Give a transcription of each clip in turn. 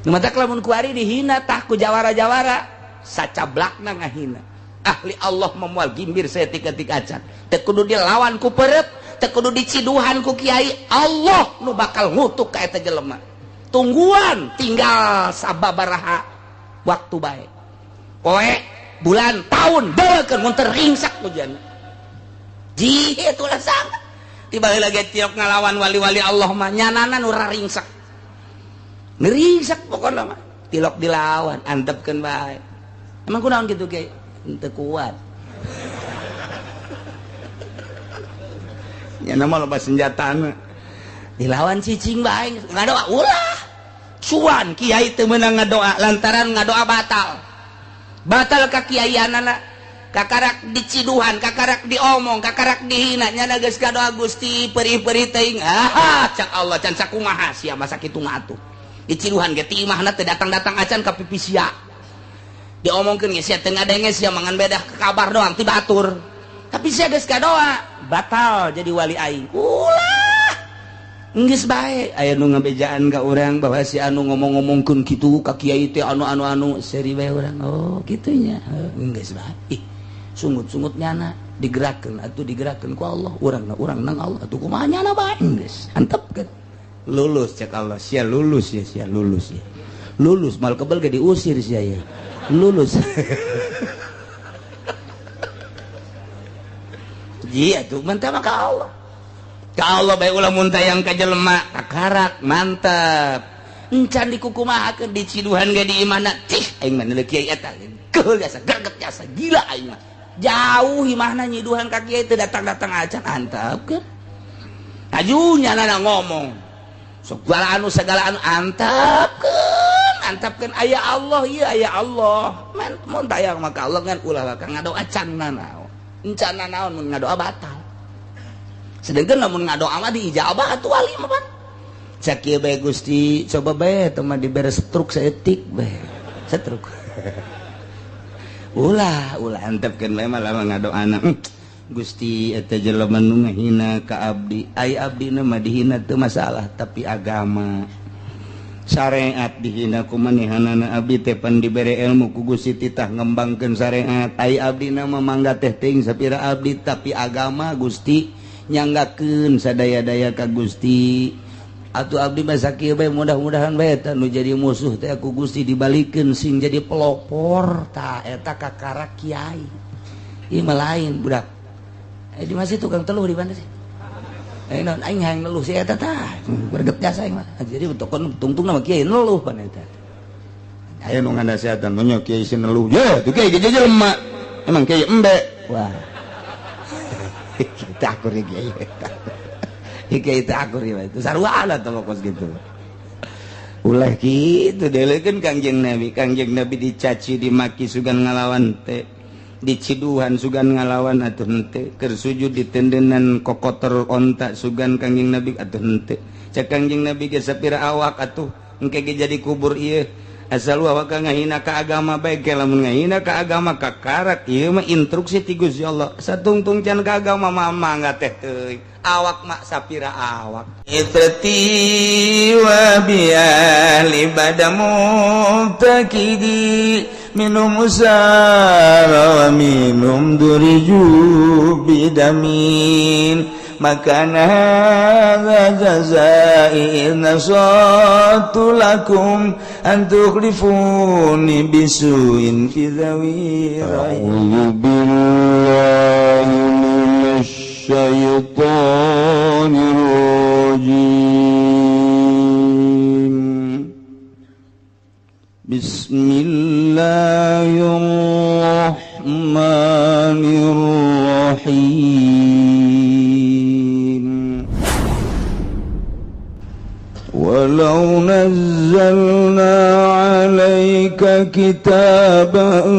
Nu matak lamun kuari dihina tah ku jawara-jawara sacablakna ngahina. Ahli Allah memual gimbir saeutik-eutik acan. Teu kudu dilawan ku perep, teu kudu diciduhan ku kiai, Allah nu bakal ngutuk ka eta jelema. Tungguan tinggal sababaraha waktu bae. Poe, bulan, tahun deukeun mun teringsak hujan. Ji itulah sangat. Tiba lagi tiok ngalawan wali-wali Allah mah nyanana nu raringsak. Neringsak pokona mah. Tilok dilawan, antepkeun bae. Emang kunaon kitu kiai? Henteu kuat. Nyana mah loba senjatana. Dilawan cicing bae, ngadoa ulah. Cuan kiai teu meunang ngadoa lantaran ngadoa batal. Batal ka kiaianana. Kakarak diciduhan, kakarak diomong, kakarak dihina, nyana geus kadoa Gusti perih-perih teuing. Ah, cak Allah can sakumaha sia masa kitu ngatuh. Diciduhan ge ti imahna teu datang-datang acan ka pipi sia. Diomongkeun ge sia teu ngadenge sia mangan bedah kabar doang ti batur. Tapi sia geus kadoa, batal jadi wali aing. Ulah. Geus bae aya nu ngabejaan ka urang bahwa si anu ngomong-ngomongkeun kitu ka kiai teh anu-anu-anu seri bae urang. Oh, kitu nya. Geus bae. Ih, sungut-sungut nyana digerakkeun atuh digerakkeun ku Allah, urang urang nang Allah atuh kumaha nyana bae geus antepkeun. Lulus cek Allah, sia lulus ya, sia lulus ya. Lulus mal kebel ge diusir sia ya. Lulus. Ji atuh mantap mah ka Allah. Ka Allah bae ulah mun tayang ka jelema kakarak mantap. Encan dikukumahakeun diciduhan ge di imahna cih aing mah neuleuh kiai eta keul jasa greget jasa gila aing mah. Jauh imahna nyiduhan ka kiai teu datang-datang acan antepkeun. Aju nyana ngomong segala anu antepkeun, antepkeun aya Allah ieu aya Allah. Man mun tayang mah ka Allah ngan ulah bakal ngadoa can nanaon. Encan nanaon mun ngadoa batal. Sedangkan lamun ngadoa mah diijabah atuh wali mah pan. Cak kieu bae Gusti, coba bae teh mah dibere setruk saeutik bae. Setruk. Ulah, ulah antepkeun bae mah lamun ngadoana. Gusti eta jelema nu ngahina ka abdi, ai abdina mah dihina teu masalah tapi agama syariat dihina ku manehanana abdi teh pan dibere ilmu ku Gusti titah ngembangkeun syariat, ai abdina mah mangga teh teuing sapira abdi tapi agama Gusti nyanggakeun sadaya-daya ka Gusti. Atuh abdi mah sakieu bae mudah-mudahan bae eta nu jadi musuh teh ku Gusti dibalikeun sing jadi pelopor tah eta kakara kiai. Ieu mah lain budak. Di masih tukang teluh di mana sih? Non aing hayang neluh si eta tah. Greget jasa aing mah. Jadi tokon tungtung nama kiai neluh pan eta. Aya nu nganasehatan nya kiai si neluh. Ye, tuh kiai ge jelema. Emang kiai embe. Wah. Kita akur kiai eta. Kiai teh akur ieu itu sarua atuh kos kitu. Ulah kitu delekeun Kangjeng Nabi. Kangjeng Nabi dicaci dimaki sugan ngalawan teh. Diciduhan sugan ngalawan atuh henteu, keur sujud ditendenan kokotor onta sugan Kangjeng Nabi atuh henteu. Cek Kangjeng Nabi ge sapira awak atuh engke ge jadi kubur ieu. Asal awak ngahina ka agama bae ge lamun ngahina ka agama kakarak ieu mah instruksi ti Gusti Allah. Satungtung can ka agama mah mangga teh teuing. Awak mak sapira awak. Itrati wa bi badamu takidi minum usara wa minum duriju bidamin makana hadza jazai nasatu lakum an tukhlifuni bisuin fi dhawi. A'udzu billahi minasy syaithanir rajim. Bismillahirrahmanirrahim. Walau nazzalna 'alaika kitaban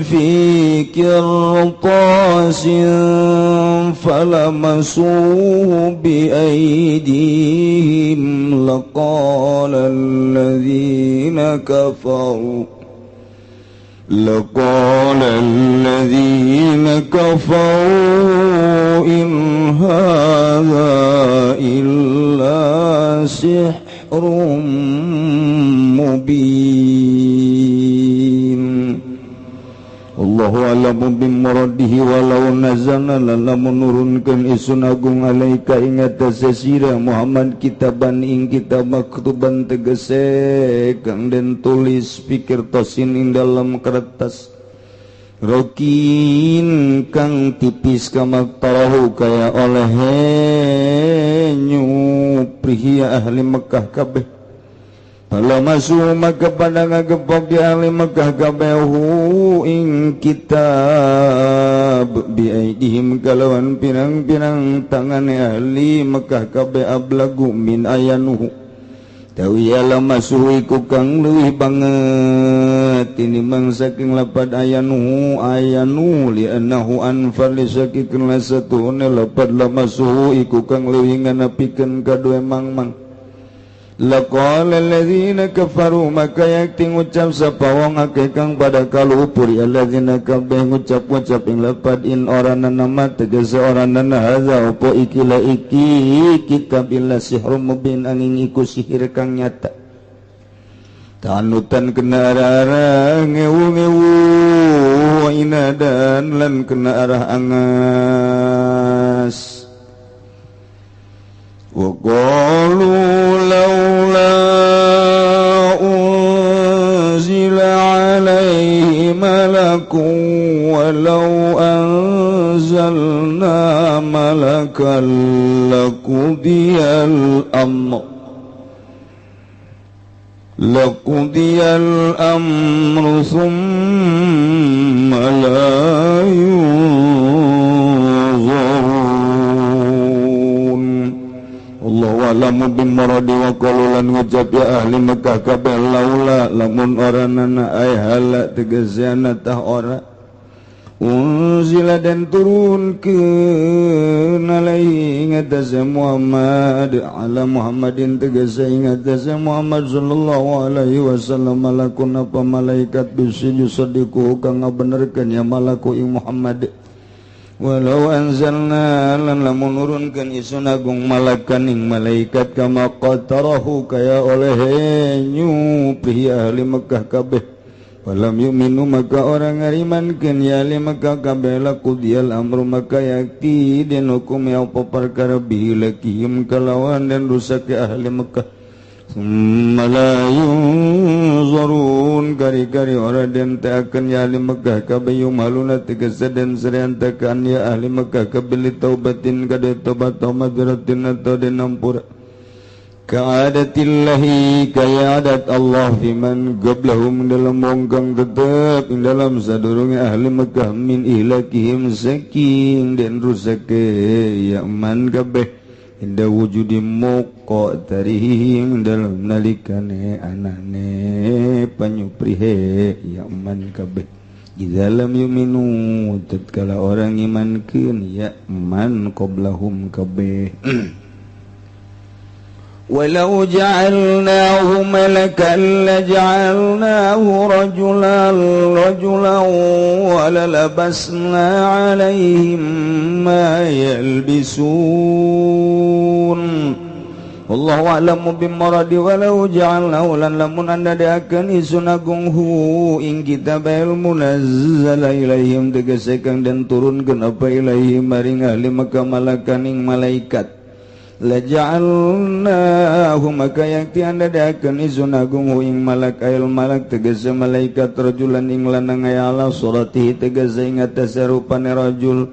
fi qirtasin falamasuhu biaydihim laqala alladhina kafaru لقال الذين كفروا إن هذا إلا سحر مبين. mubin. Allahu a'lamu bimuradihi walau nazalna lamun nurunkeun isun agung alaika ing atase sira Muhammad kitaban ing kitab maktuban tegese kang den tulis pikir tosin ing dalam kertas rokin kang tipis kama tarahu kaya oleh nyuprihi ahli Mekah kabeh. Kalau masuk maka pada ngagepok di ahli Mekah kabehu ing kitab biaidihim kalawan pirang-pirang tangane ahli Mekah kabeh ablagu min ayanuhu tawi ala masuh iku kang leuwih banget tinimbang saking lapad ayanuhu ayanu li annahu anfar li saking lasatune lapad lamasuhu iku kang leuwih nganapikeun kadue mangmang. Laqala alladzina kafaru maka yakti ngucap sapa wong akeh kang pada kalupur alladzina kabeh ngucap-ngucap ing lapad in orana nama tegese orana hadza opo iki la iki kitab illa sihrum mubin angin iku sihir kang nyata. Tanutan kena arah ngewu-ngewu inadan lan kena arah angas. وقالوا لولا أنزل عليه ملك ولو أنزلنا ملكا لقضي الأمر ثم لا ينظرون. Allahu a'lamu bimuradi wa qalu lan ngucap ya ahli Mekah kabeh laula lamun oranana ay hala tegeseana tah ora unzila dan turunkeun alaihi ing atase Muhammad ala Muhammadin tegese ing atase Muhammad sallallahu alaihi wasallam malakun apa malaikat bisi yusadiku kang ngabenerkeun ya malaku ing Muhammad. Walau anzalna lan lamun nurunkeun isun agung malakan ing malaikat kama qatarahu kaya oleh nyupi ahli Mekah kabeh walam yu'minu maka orang ngarimankeun ya ahli Mekah kabeh laqudiyal amru maka yakti den hukum ya apa perkara bilakihim kalawan dan rusak ahli Mekah. Summa la yunzarun kari-kari ora den teakeun ya ahli Mekah kabeh yumaluna tegese den sereantakan ya ahli Mekah kabeh taubatin kade tobat taubatin atau den ampura ka'adatillahi kaya adat Allah fiman qablahum dalam wong kang tetep ing dalam sadurunge ahli Mekah min ihlakihim saking den rusake ya man kabeh inda wujudi muqatarihim dalam nalikane anane panyuprihe ya man kabeh idza lam yuminu tatkala orang imankeun ya man qablahum kabeh. Walau ja'alnahu malakan laja'alnahu rajulan rajulan walalabasna 'alaihim ma yalbisun. Wallahu a'lamu bimuradi walau ja'alnahu lan lamun anda diakeun isun agung hu ing kitabel munazzala ilaihim tegese kang den turunkeun apa ilaihim maring ahli Mekah malakan ing malaikat laja'alnahu maka yakti anda diakeun isun agung hu ing malak ayil malak tegese malaikat rajulan ing lanang aya ala suratihi tegese ing atase rupane rajul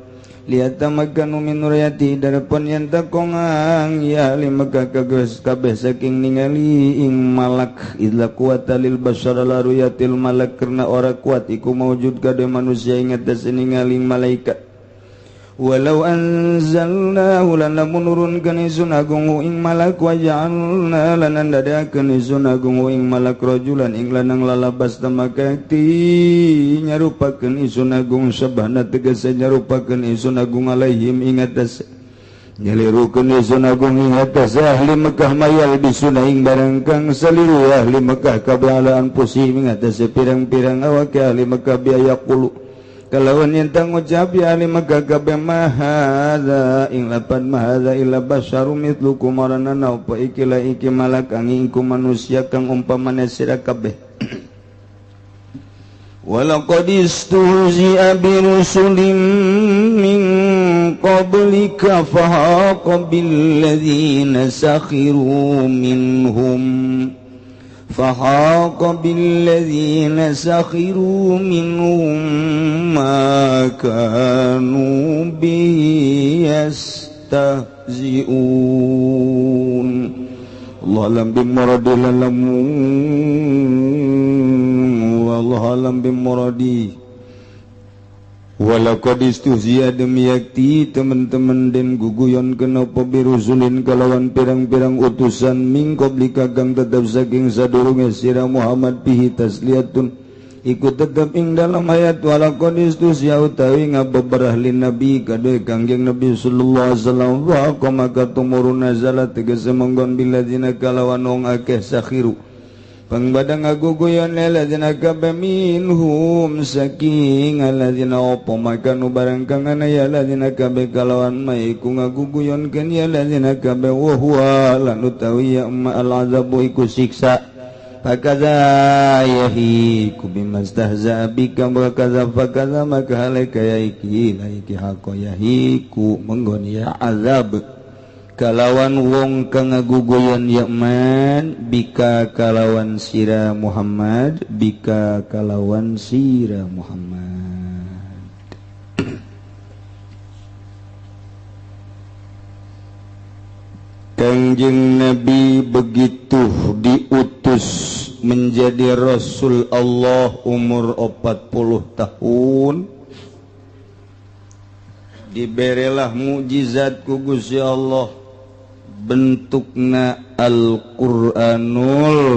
liyatamakkanu min ruyati darapun yen takongang ya ahli Mekah kabeh saking ningali ing malak idla quwata lil bashar la ruyatil malak karena ora kuat iku maujud kade manusia ing atase ningali malaikat. Walau anzalnahu lan lamun nurunkeun isun agung ing malak wa ja'alna lan ndadakeun isun agung ing malak rajulan ing lanang lalabas tamakati nyarupakeun isun agung sabana tegese nyarupakeun isun agung alaihim ing atas nyalirukeun isun agung ing atas ahli Mekah mayal bisuna ing barang kang saliru ahli Mekah kabeh ala anfusihim ing atas pirang-pirang awake ahli Mekah biaya qulu Kalawan yen ngucap ya ahli Mekah kabeh mahadza ing lapan mahadza illa basyarum mithlukum maranana apa iki la iki malak angin ku manusia kang umpamane sira kabeh. Walaqad istuhzi'a bi rusulin min qablika fahaqa billadzina sakhiru minhum فحاق بالذين سخروا منهم ما كانوا به يستهزئون. الله أعلم بمرادي والله أعلم بمرادي. Walaqad istuhzi'a demi yakti teman-teman den guguyon kenapa birusulin kalawan pirang-pirang utusan min qablika kang tetep saking sadurunge sira Muhammad bihi tasliyatun iku tetep ing dalam ayat walaqad istuhzi'a utawi ngabeberah lin nabi kadue Kangjeng Nabi sallallahu alaihi wasallam wa qamaka tumurun nazala tegese menggon biladzina kalawan wong akeh sakhiru pangbadang aguguyon alladzina kabeh minhum saking alladzina opo makanu barang kang ana ya alladzina kabeh kalawan maiku ngaguguyon kan ya alladzina kabeh wa huwa lan utawi ya al azabu iku siksa fakaza yahiku bimastahza bika wa kaza fakaza maka halaka ya iki la iki haqo yahiku menggon ya azab kalawan wong kang ngaguguyon yaman bika kalawan sira Muhammad bika kalawan sira Muhammad. Kangjeng Nabi begitu diutus menjadi Rasul Allah umur 40 tahun diberelah mukjizat ku Gusti Allah bentukna Al-Qur'anul.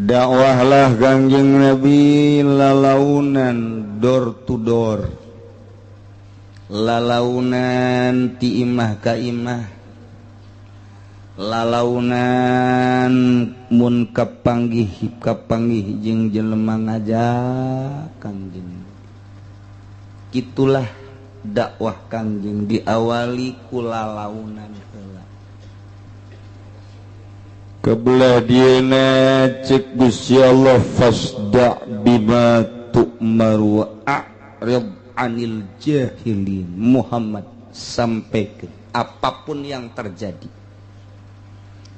Dakwahlah Kangjeng Nabi lalaunan door to door, lalaunan ti imah ka imah, lalaunan mun kapanggih kapanggih jeung jelema ngajak Kangjeng. Kitulah dakwah Kangjeng diawali ku lalaunan heula. Kebelah dieuna cek Gusti Allah fasda bima tu'mar wa a'rid anil jahilin. Muhammad sampaikan apapun yang terjadi.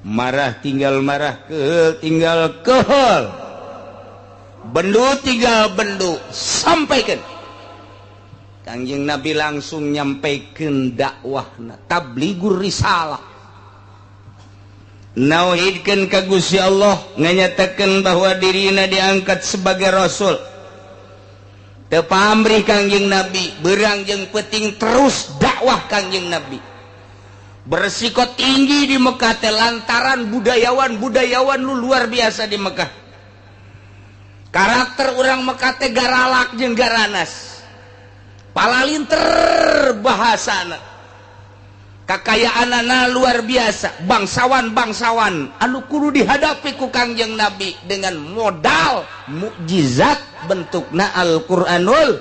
Marah tinggal marah, kehel tinggal kehel, bendu tinggal bendu, sampaikan. Kangjeng Nabi langsung nyampaikan dakwahna tabligur risalah, nauhidkeun ka Gusti Allah, nganyatakeun bahwa dirina diangkat sebagai rasul. Teu pamrih Kangjeng Nabi beurang jeung peuting terus dakwah Kangjeng Nabi. Beresiko tinggi di Mekah teh lantaran budayawan-budayawan lu luar biasa di Mekah. Karakter urang Mekah teh garalak jeung garanas. Palalinter bahasana, kakayaanana luar biasa, bangsawan-bangsawan anu kudu dihadapi ku Kangjeng Nabi dengan modal mukjizat bentukna Al-Qur'anul.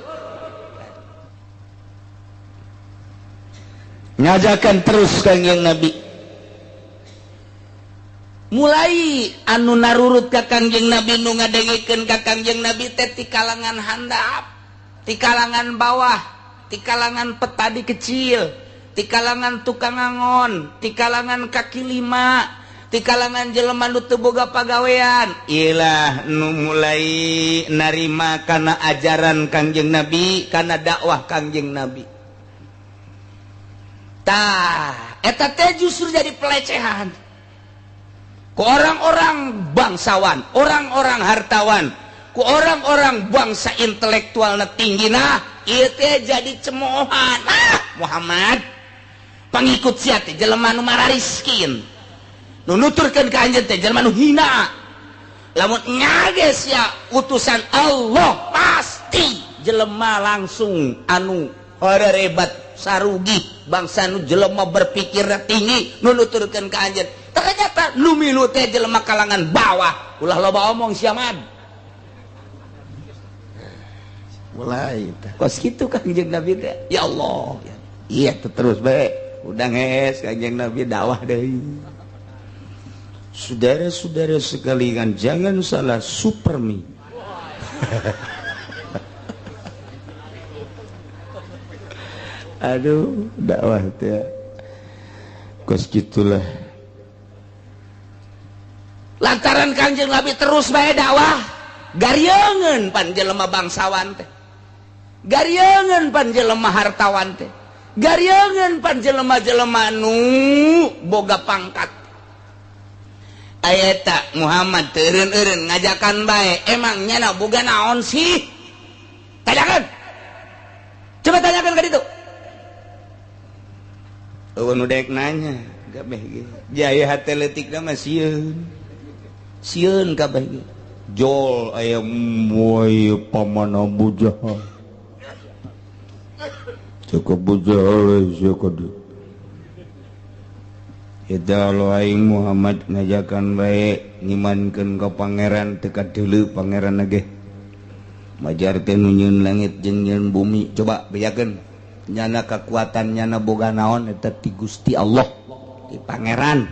Ngajakan terus Kangjeng Nabi. Mulai anu narurut ka Kangjeng Nabi nu ngadengekeun ka Kangjeng Nabi teh ti kalangan handap, ti kalangan bawah, ti kalangan petani kecil, ti kalangan tukang angon, ti kalangan kaki lima, ti kalangan jelema nu teu boga pagawean. Ilah nu mulai narima kana ajaran Kangjeng Nabi, kana dakwah Kangjeng Nabi. Tah, eta teh justru jadi pelecehan ku orang-orang bangsawan, orang-orang hartawan, ku orang-orang bangsa intelektual tinggi. Nah ieu teh jadi cemoohan. Ah, Muhammad pangikut sia teh jelema nu marariskin, nu nuturkeun ka anjeun teh jelema nu hina. Lamun nyages sia utusan Allah pasti jelema langsung anu horerebat sarugi bangsa nu jelema berpikir tinggi nu nuturkeun ka anjeun. Ternyata nu milu teh jelema kalangan bawah. Ulah loba omong sia mad. Mulai tah kos kitu Kangjeng Nabi teh. Ya Allah. Iya terus bae. Udah ngees Kangjeng Nabi dakwah deui. Saudara-saudara sekalian, jangan salah supermi. Aduh, dakwah teh. Kos gitulah. Lantaran Kangjeng Nabi terus bae dakwah, garieungeun pan jelema bangsawan teh. Garieungeun pan jelema hartawan teh. Garieungeun pan jelema-jelema nu boga pangkat. Ayeta Muhammad teureun-eureun ngajakan bae, emang nyana boga naon sih? Tanyakan. Coba tanyakan ka ditu. Eueun nu daek nanya, kabeh ge. Jaya hate leutikna mah sieun. Sieun kabeh ge. Jol aya moy paman Abu Jahal. Cukup Abu Jahal sia kudu. Eta lo aing Muhammad ngajakan bae ngimankeun ka pangeran teu kadeuleu pangeran ge. Majarkeun nu nyieun langit jeung nyieun bumi, coba bejakeun. Nyana kekuatan nyana boga naon eta ti Gusti Allah, ti pangeran.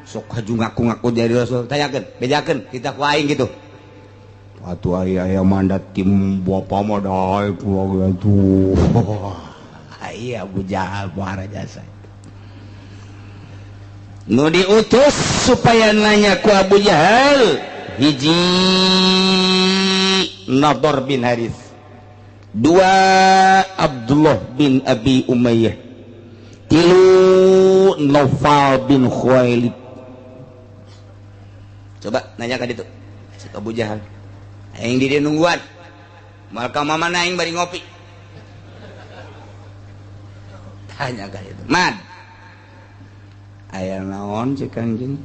Sok haju ngaku-ngaku jadi rasul, tanyakeun, bejakeun kita ku aing gitu. Atuh aya aya mandat tim bapa mah daek ku atuh. Iya Abu Jahal muara jasa. Nu diutus supaya nanya ku Abu Jahal, hiji Nador bin Harith, dua Abdullah bin Abi Umayyah, tilu Naufal bin Khuwailid. Coba nanya ka ditu si Abu Jahal, aing di dieu nungguan, moal ka mamana aing bari ngopi. Tanya ka ditu, "Mad, aya naon cek anjeun?"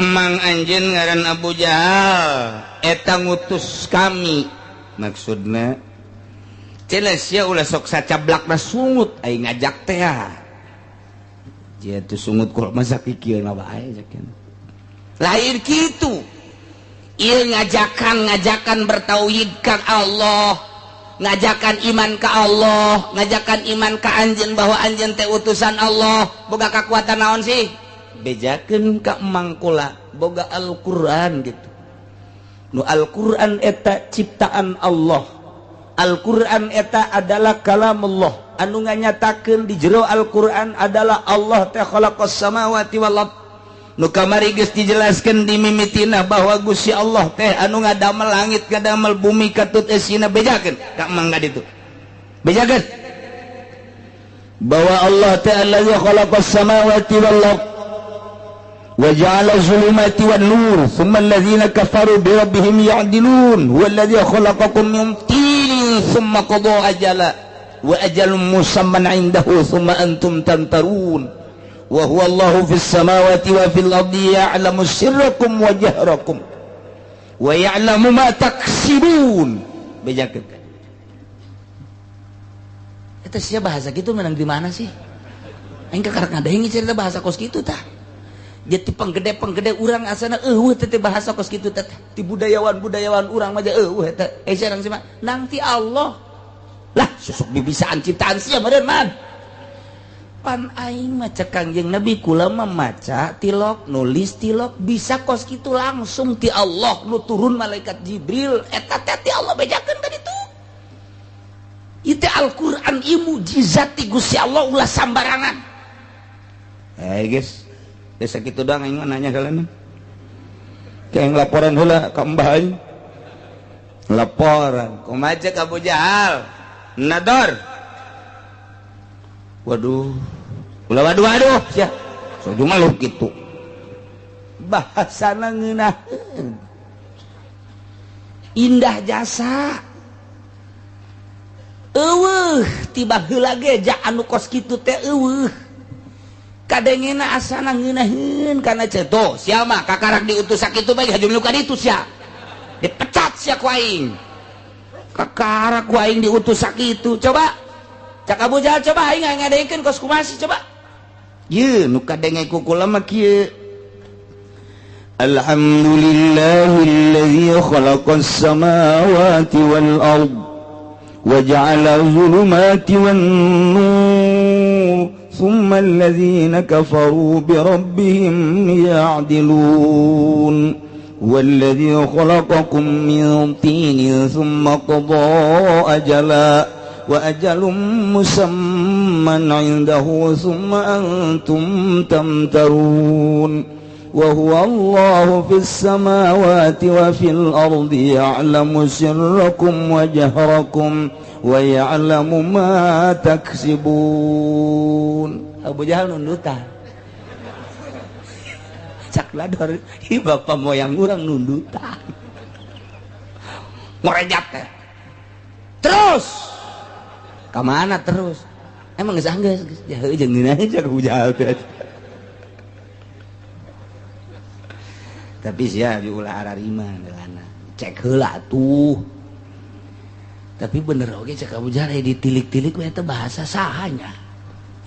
Emang anjeun ngaran Abu Jahal eta ngutus kami. Maksudna cenah sia ulah sok sacablakna sungut aing ngajak teh. Dia tuh sungut kok masa kikieu na bae cek. Lain kitu. Ieu ngajakan bertauhid ka Allah, ngajakan iman ka Allah, ngajakan iman ka anjeun bahwa anjeun teh utusan Allah. Boga kakuatan naon sih? Bejakeun ka emang kula boga Al-Qur'an gitu. Nu Al-Qur'an eta ciptaan Allah. Al-Qur'an eta adalah kalamullah. Anu nganyatakeun di jero Al-Qur'an adalah Allah teh khalaqas samawati wal ard. Nu kamari geus dijelaskeun di mimitina bahwa Gusti Allah teh anu ngadamel langit ngadamel bumi katut esina. Bejakeun ka emang ka ditu. Bejakeun bahwa Allah teh allazi khalaqas samawati wal ard wa ja'ala zulumati wan nur thumma allazina kafaru bi rabbihim ya'dilun huwa allazi khalaqakum min tinin thumma qada ajala wa ajalun musamman 'indahu thumma antum tamtarun wa huwa Allahu fis samawati wa fil ardi ya'lamu sirrakum wa jahrakum wa ya'lamu ma taksibun. Bejakeun. Eta sia bahasa kitu menang di mana sih? Aing kakarek ngadenge cerita bahasa kos kitu tah. Jadi penggede-penggede urang asana eueuh teh bahasa kos kitu teh. Ti budayawan-budayawan urang mah eueuh eta. Eh sia nang sia nang ti Allah. Lah susuk bibisaan ciptaan sia meureun man. Pan aing maca Kangjeng Nabi kula mah maca tilok nulis tilok bisa kos kitu langsung ti Allah nu turun malaikat Jibril eta teh ti Allah. Bejakeun ka ditu. Ieu teh Al-Qur'an ieu mukjizat ti Gusti Allah ulah sambarangan. Eh guys, desa kitu doang aing mah nanya kalian. Kayak laporan heula ka mbah aing. Laporan kumaha cek Abu Jahal? Nador. Waduh, ulah waduh waduh sia. So cuma lu kitu. Bahasana ngeunaheun. Indah jasa. Eueuh tiba heula ge ja anu kos kitu teh eueuh. Kadengena asana ngeunaheun kana ceto. Sia mah kakarak diutus sakitu bae haju milu ka ditu sia. Dipecat sia ku aing. Kakarak ku aing diutus sakitu. Coba cak Abu Jahal coba aing ngadengkeun kos kumaha sih coba. Ye nu kadenge ku kula mah kieu. Alhamdulillahilladzi khalaqas samawati wal ard وجعل الظلمات والنور ثم الذين كفروا بربهم يعدلون والذي خلقكم من طين ثم قضى أجلا وأجل مسمى عنده ثم أنتم تمترون وهو الله في السماوات وفي الأرض يعلم سركم وجهركم ويعلم ما تكسبون. Abu Jahal nundutan cak lador, hi bapak moyang urang nundutan ngorejat teh terus ka mana terus emang geus anggeus ya heuh jeung ngeunah cak Abu Jahal teh. Tapi sia diulah ararima geulana cek heula tuh. Tapi bener oge cek Abu Jahal ditilik-tilik we eta bahasa sahanya.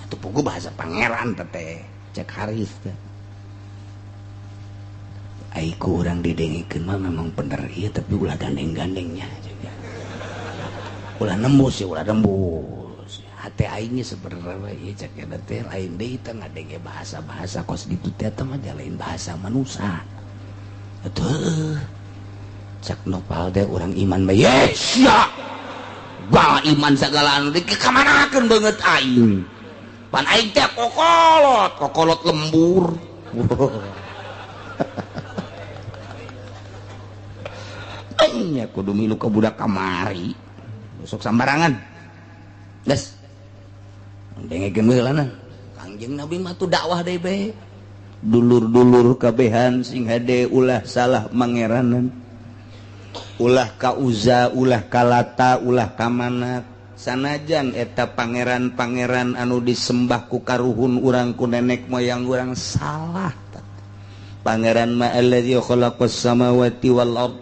Atuh pugu bahasa pangeran teh cek Haris teh. Ai ku urang didengikeun mah memang bener ieu tapi ulah gandeng-gandengnya juga. Ulah nembus ya ulah nembus. Hate aingnya sebenarnya ieu cek eta teh lain deui teh ngadenge bahasa-bahasa kos ditu teh mah lain bahasa manusia. Atuh cek nopal teh urang iman bae yes ya. Bah iman segala anu dikamanakeun beungeut aing. Pan aing teh kokolot, kokolot lembur. Aing kudu milu ka budak kamari. Besok sambarangan. Geus. Dengekeun heulana. Kangjeng Nabi mah tuh dakwah deui bae. Dulur-dulur kabehan sing hade ulah salah mangeranan. Ulah ka Uza, ulah ka Lata, ulah ka Manat. Sanajan eta pangeran-pangeran anu disembah ku karuhun urang ku nenek moyang urang salah. Pangeran ma allazi khalaqas samawati wal ard.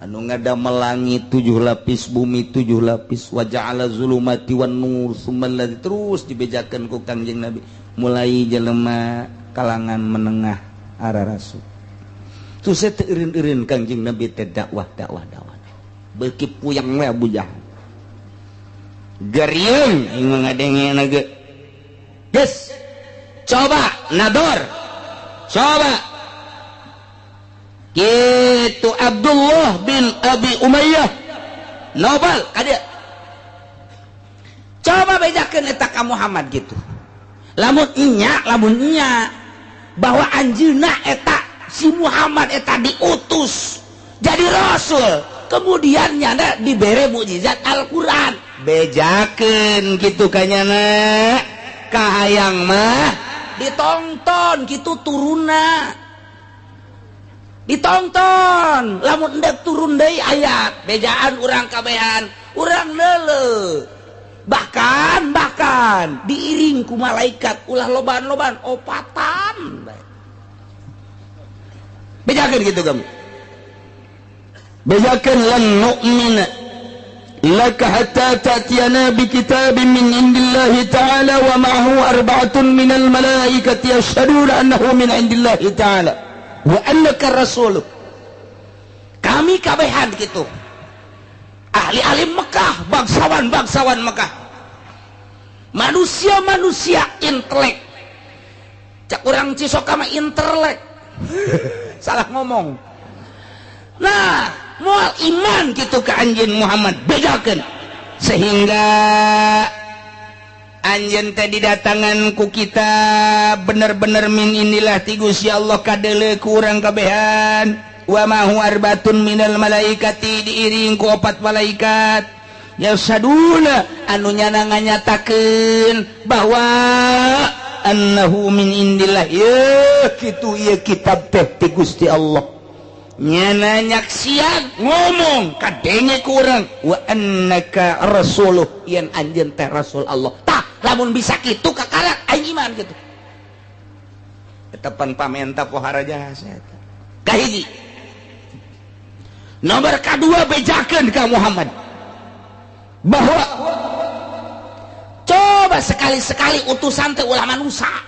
Anu ngadamel langit 7 lapis, bumi 7 lapis, wa ja'ala zulumati wan nur summa allazi terus dibejakeun ku Kangjeng Nabi mulai jelema kalangan menengah arah rasul. Terus saya teureun-eureun Kangjeng Nabi teh dakwah dakwah dakwah. Beuki puyeng we Abu Jahal. Geriung aing ngadengena ge. Geus. Coba nador. Coba. Gitu Abdullah bin Abi Umayyah. Nobel ka dieu. Coba bejakeun eta ka Muhammad gitu. Lamun nya bahwa anjeunna eta si Muhammad eta diutus jadi rasul, kemudian nyana dibere mukjizat Al-Qur'an. Bejakeun kitu ka nyana kahayang mah ditonton kitu turunna. Ditonton lamun endek turun deui ayat bejaan urang kabehan urang leuleuh. Bahkan diiring ku malaikat ulah loban-loban opatan. Bejakeun kitu kamu. Bejakeun lan nu'mina laka hatta ta'tiyana bi kitabin min indillahi ta'ala wa ma'ahu arba'atun minal malaikati yashhaduna annahu min indillahi ta'ala wa annaka rasul. Kami kabehan gitu. Ahli-ahli Mekah, bangsawan-bangsawan Mekah. Manusia-manusia intelek. Cak urang Cisoka mah intelek. Salah ngomong. Nah, moal iman gitu ke anjeun Muhammad bedakeun sehingga anjeun teh didatangan ku kita bener-bener min inilah ti Gusti Allah kadeuleu ku urang kabehan wa ma hu arbatun minal malaikati diiring ku opat malaikat yasaduna anu nyana nganyatakeun bahwa annahu min indillah ye kitu ieu kitab teh ti Gusti Allah nyana nyaksian ngomong kadenge ku urang wa annaka rasuluh yen anjeun teh rasul Allah. Tah lamun bisa kitu kakarak aing iman kitu. Tepan pamenta pohara jasa eta. Kahiji. Nomor kadua bejakeun ka Muhammad bahwa coba sekali-sekali utusan teh ulah manusia.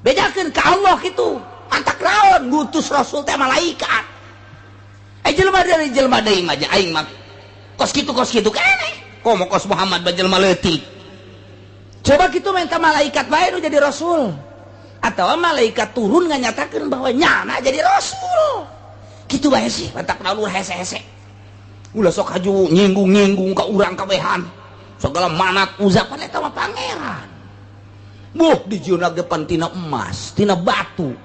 Bejakeun ka Allah kitu. Antak raon ngutus rasul teh malaikat. Jelema dari jelema deui mah aing mah Kos kitu keneh. Komo kos Muhammad bajel maleutik. Coba kitu minta malaikat bae nu jadi rasul. Atau malaikat turun nganyatakeun bahwa nyana jadi rasul. Kitu bae sih, mantak naon hese-hese. Ulah sok haju nyinggung-nyinggung ka urang kabehan. Segala manat uzak pan eta mah pangeran. Buh dijieunna ge pan tina emas, tina batu.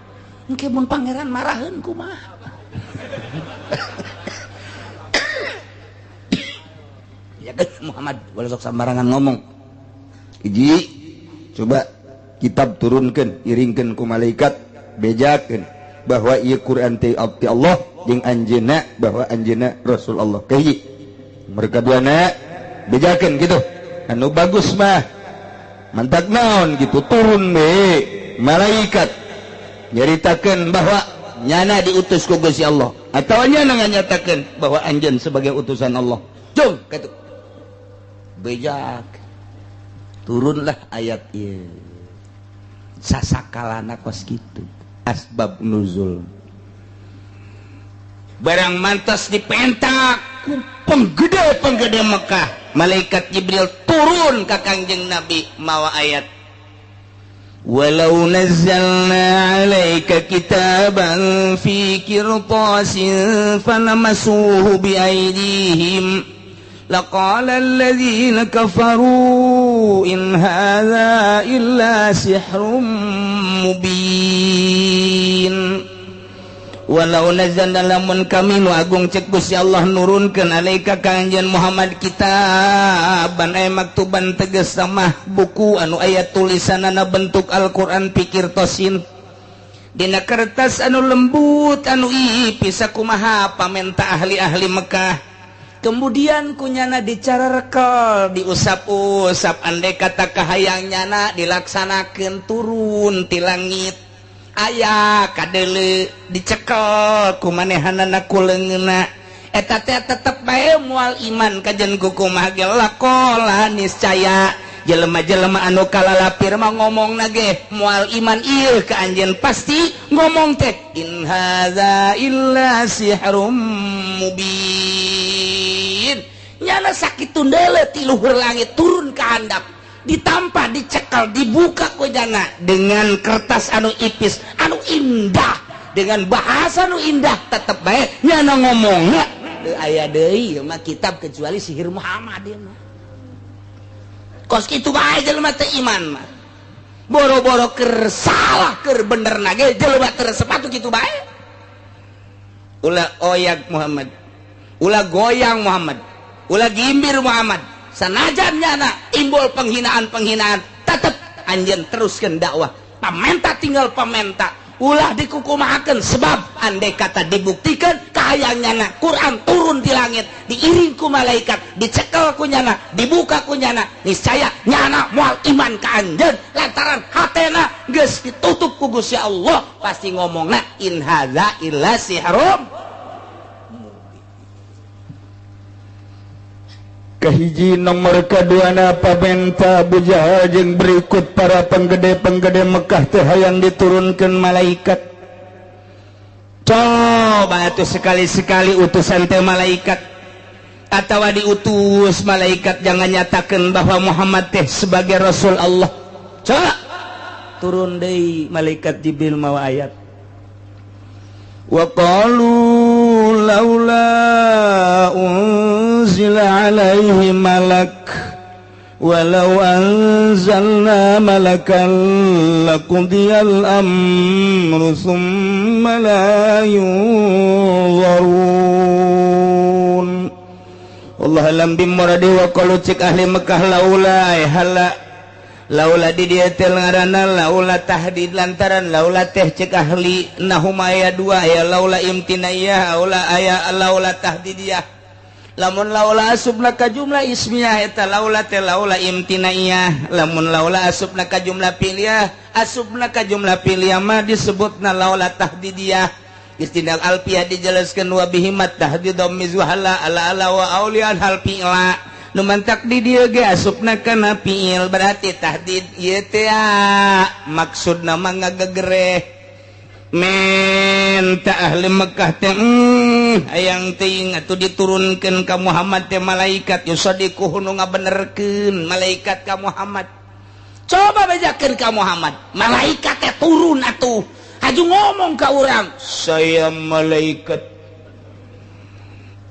Engke mun pangeran maraheun kumaha? Ya kan Muhammad ulah sok sambarangan ngomong. Hiji, coba kitab turunkeun, iringkeun ku malaikat, bejakeun bahwa ieu Quran teh abdi Allah jeung anjeunna bahwa anjeunna Rasul Allah. Kahiji. Mereka duana bejakeun gitu. Anu bagus mah mantak naon gitu turun we malaikat nyaritakeun bahwa nyana diutus ku Gusti Allah atawa nyana nganyatakeun bahwa anjeun sebagai utusan Allah. Jung kitu. Bejak. Turunlah ayat ieu. Sasakalana kos kitu. Asbab nuzul. Barang mantas dipentak ku penggede-penggede Mekah, malaikat Jibril turun ka Kangjeng Nabi mawa ayat. Walau nazzalna 'alaika kitaban fi qirtasin falamasuhu bi aydihim laqala alladzina kafaru in hadza illa sihrum mubin. Walau nazzalna lamun kami nu agung cek Gusti Allah nurunkeun alaika ka anjeun Muhammad kitaban ay maktuban tegas mah buku anu aya tulisanana bentuk Al-Qur'an pikir tosin dina kertas anu lembut anu ipis sakumaha pamenta ahli-ahli Mekah. Kemudian kunyana dicara rekel diusap-usap andai kata kahayang nyana dilaksanakeun turun ti langit aya kadele dicekel ku manehanana ku leungeunna eta teh tetep bae moal iman kajen kukumaha ge lakola niscaya jelema-jelema anu kalalapir mah ngomongna ge moal iman ieu ka anjeun pasti ngomong teh in hadza illa sihrum mubin. Nyana sakitu deuleu ti luhur langit turun ka handap ditampa dicekal dibuka ku jana dengan kertas anu ipis anu indah dengan bahasa anu indah tetep bae nyana ngomongna teu aya deui ieu mah kitab kecuali sihir Muhammad ieu mah. Kos kitu bae jelema teu iman mah boro-boro keur salah keur bener na ge jelema teu resep atuh kitu bae. Ulah oyak Muhammad, ulah goyang Muhammad, ulah gimbir Muhammad, sanajan nyana timbul penghinaan-penghinaan tetep anjeun teruskeun dakwah. Pamenta tinggal pamenta, ulah dikukumahakeun sebab andai kata dibuktikan kahayang nyana Quran turun di langit diiring ku malaikat dicekel ku nyana dibuka ku nyana niscaya nyana moal iman ka anjeun lantaran hatena geus ditutup ku Gusti Allah pasti ngomongna in hadza illa sihrum. Kahiji nomor kaduana pamenta Abu Jahal jeung berikut para penggede-penggede Mekah teh hayang diturunkeun malaikat. Coba atuh sekali-sekali utusan teh malaikat atawa diutus malaikat jangan nyatakeun bahwa Muhammad teh sebagai Rasul Allah. Coba turun deui malaikat Jibril mawa ayat. Wa qalu laula unzila alaihi malak walau anzalna malakan laqudiyal amru thumma la yunzarun. Allah alam bimuradi wa qalu cik ahli Mekah laula hala laula di dieu teh ngaranna laula tahdid lantaran laula teh cek ahli nahum aya dua aya laula imtinaiyah laula aya laula tahdidiyah. Lamun laula asubna ka jumlah ismiyah eta laula teh laula imtinaiyah, lamun laula asubna ka jumlah piliyah asubna ka jumlah piliyah mah disebutna laula tahdidiyah. Istinal alfiyah dijelaskeun wa bihimat tahdid dhammi zuhala ala ala wa aulian hal fi'la. Nu mantak di dieu ge asupna kana fiil berarti tahdid ieu teh maksudna mah ngagegereh menta ahli Mekah teh Hayang teuing atuh diturunkeun ka Muhammad teh malaikat yusadiquhu nu ngabenerkeun malaikat ka Muhammad. Coba bejakeun ka Muhammad, malaikat teh turun atuh. Haju ngomong ka urang, saya malaikat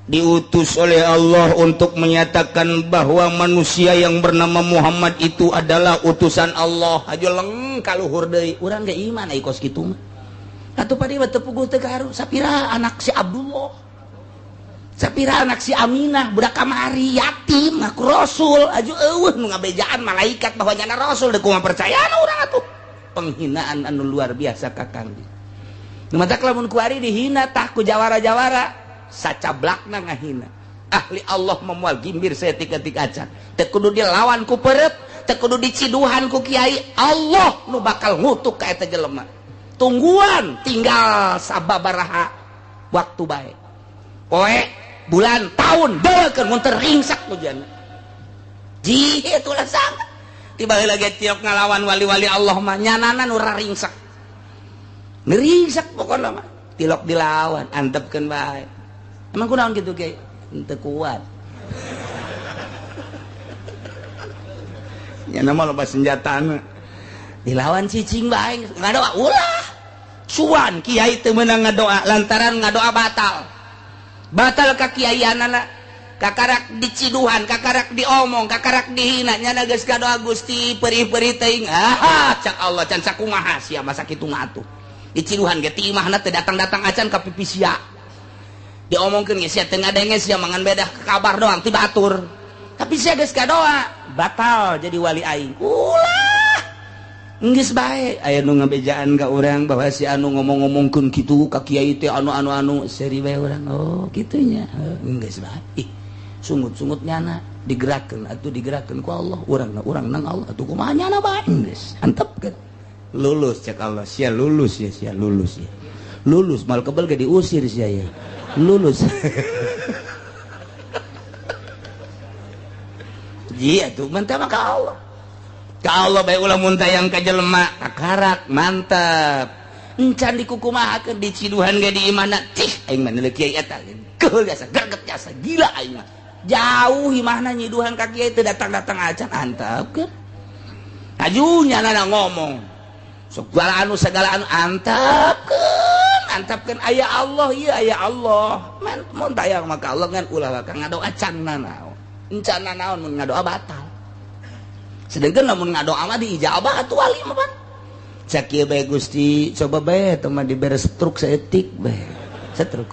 diutus oleh Allah untuk menyatakan bahwa manusia yang bernama Muhammad itu adalah utusan Allah. Haju leng kaluhur deui, urang ge iman ai kos kitu mah. Atuh padi mah teu puguh teu kaharu, sapira anak si Abdullah, sapira anak si Aminah, budak kamari yatim ngaku rasul, aju eueuh nu ngabejaan malaikat bahwa nyana rasul deui kumaha percayaan urang atuh. Penghinaan anu luar biasa ka Kangjeng. Nu matak lamun kuari dihina tah ku jawara-jawara sacablakna ngahina. Ahli Allah memual gimbir saeutik-eutik acan. Teu kudu dilawan ku perep, teu kudu diciduhan ku kiai, Allah nu bakal ngutuk ka eta jelema. Tungguan tinggal sababaraha waktu bae. Poe, bulan, tahun deukeun mun teu ringsak hujan. Ji itulah sangat. Tiba lagi tiok ngalawan wali-wali Allah mah nyanana nu ringsak. Ngringsak pokona mah. Tilok dilawan, antepkeun bae. Emang kunaon kitu kiai? Henteu kuat. Nyana mah loba senjatana. Dilawan cicing bae, ngadoa ulah. Suan kiai teu meunang ngadoa lantaran ngadoa batal. Batal ka kiaianana, kakarak diciduhan, kakarak diomong, kakarak dihina, nyana geus kadoa Gusti perih-perih teuing. Ah, cak Allah can sakumaha sia masa kitu mah atuh. Diciduhan ge ti imahna teu datang-datang acan ka pipi sia. Diomongkeun ge sia teu ngadenge sia mangan bedah kabar doang ti batur. Tapi sia geus kadoa, batal jadi wali aing. Ulah. Geus bae aya nu ngabejaan ka urang bahwa si anu ngomong-ngomongkeun kitu ka kiai teh anu-anu-anu seuri bae urang. Oh, kitu nya. Geus bae. Ih, sungut-sungut nyana digerakkeun atuh digerakkeun ku Allah. Urang na urang nang Allah atuh kumaha nyana bae geus. Antepkeun. Lulus cek Allah, sia lulus ya, sia lulus ya. Lulus mal kebel ge diusir sia ya. Lulus. Ji atuh mantap ka Allah. Ka Allah bae ulah muntah yang ka jelema kakarak mantap. Encan dikukumahakeun diciduhan ge di imahna cih aing mah neuleuh kiai eta keul jasa greget jasa gila aing mah. Jauh imahna nyiduhan ka kiai teu datang-datang acan antepkeun. Aju nyanana ngomong. Segala anu antepkeun, antepkeun aya Allah ieu aya Allah. Mun tayang mah ka Allah ngan ulah ka ngadoa can nanaon. Encan nanaon mun ngadoa batal. Sedangkan lamun ngadoa mah diijabah atuh wali mah pan. Cak ieu bae Gusti, coba bae teh mah dibere struk saeutik bae. Struk.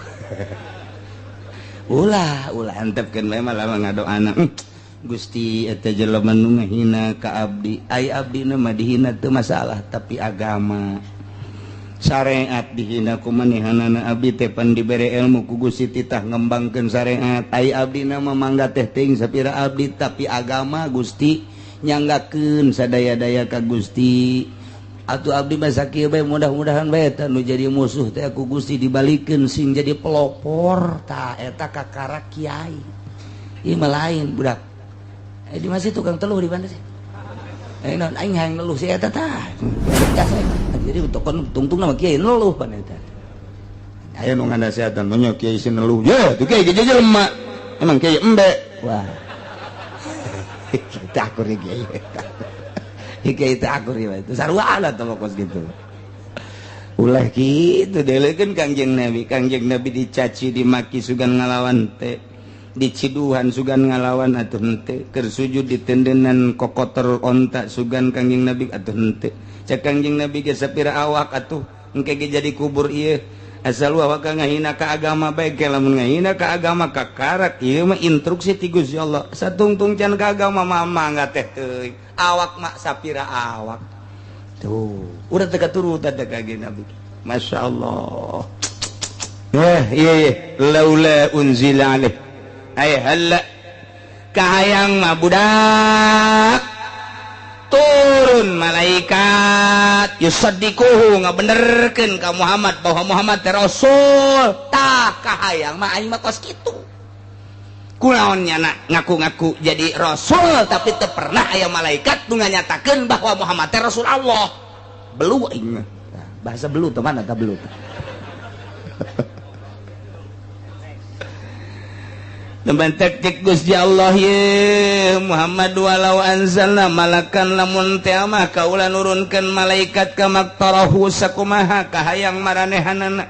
Ulah, ulah antepkeun bae mah lamun ngadoana. Gusti eta jelema nu ngahina ka abdi, ai abdina mah dihina teu masalah tapi agama syariat dihina ku manehanana abdi teh pan dibere ilmu ku Gusti titah ngembangkeun syariat, ai abdina mah mangga teh teuing sapira abdi tapi agama Gusti nyanggakeun sadaya-daya ka Gusti. Atuh abdi mah sakieu bae mudah-mudahan bae eta nu jadi musuh teh ku Gusti dibalikeun sing jadi pelopor tah eta kakara kiai. Ieu mah lain budak. Di masih tukang teluh di mana sih? Naon aing hayang neluh si eta tah. Jadi tokon tungtung nama kiai neluh pan eta. Aya nu nganasehatan nya kiai si neluh. Ye, tuh kiai ge jelema. Emang kiai embe. Wah. Kita akur kiai. Kiai teh akur ieu itu sarua atuh mah kos kitu. Ulah kitu delekeun Kangjeng Nabi. Kangjeng Nabi dicaci dimaki sugan ngalawan teh. Diciduhan sugan ngalawan atuh henteu, keur sujud ditendenan kokotor onta sugan Kangjeng Nabi atuh henteu. Cek Kangjeng Nabi ge sapira awak atuh engke ge jadi kubur ieu. Asal awak ngahina ka agama bae ge lamun ngahina ka agama kakarak ieu mah instruksi ti Gusti Allah. Satungtung can ka agama mah mangga teh teuing. Awak mah sapira awak. Tuh, urang teh katurutan teh Kangjeng Nabi. Masyaallah. Iya iya laula unzila alaih ay halla kahayang mah budak turun malaikat yusaddiquhu ngabenerkeun ka Muhammad bahwa Muhammad teh rasul. Tah kahayang mah aing mah kos kitu. Kunaon nyana ngaku-ngaku jadi rasul tapi teu pernah aya malaikat nu nganyatakeun bahwa Muhammad teh rasul Allah. Belu aing mah. Bahasa belu teh mana tah belu. Temantek cek Gusti Allah ye Muhammad walau anzalna malakan lamun teh mah kaula nurunkeun malaikat ka maktarahu sakumaha kahayang maranehanana.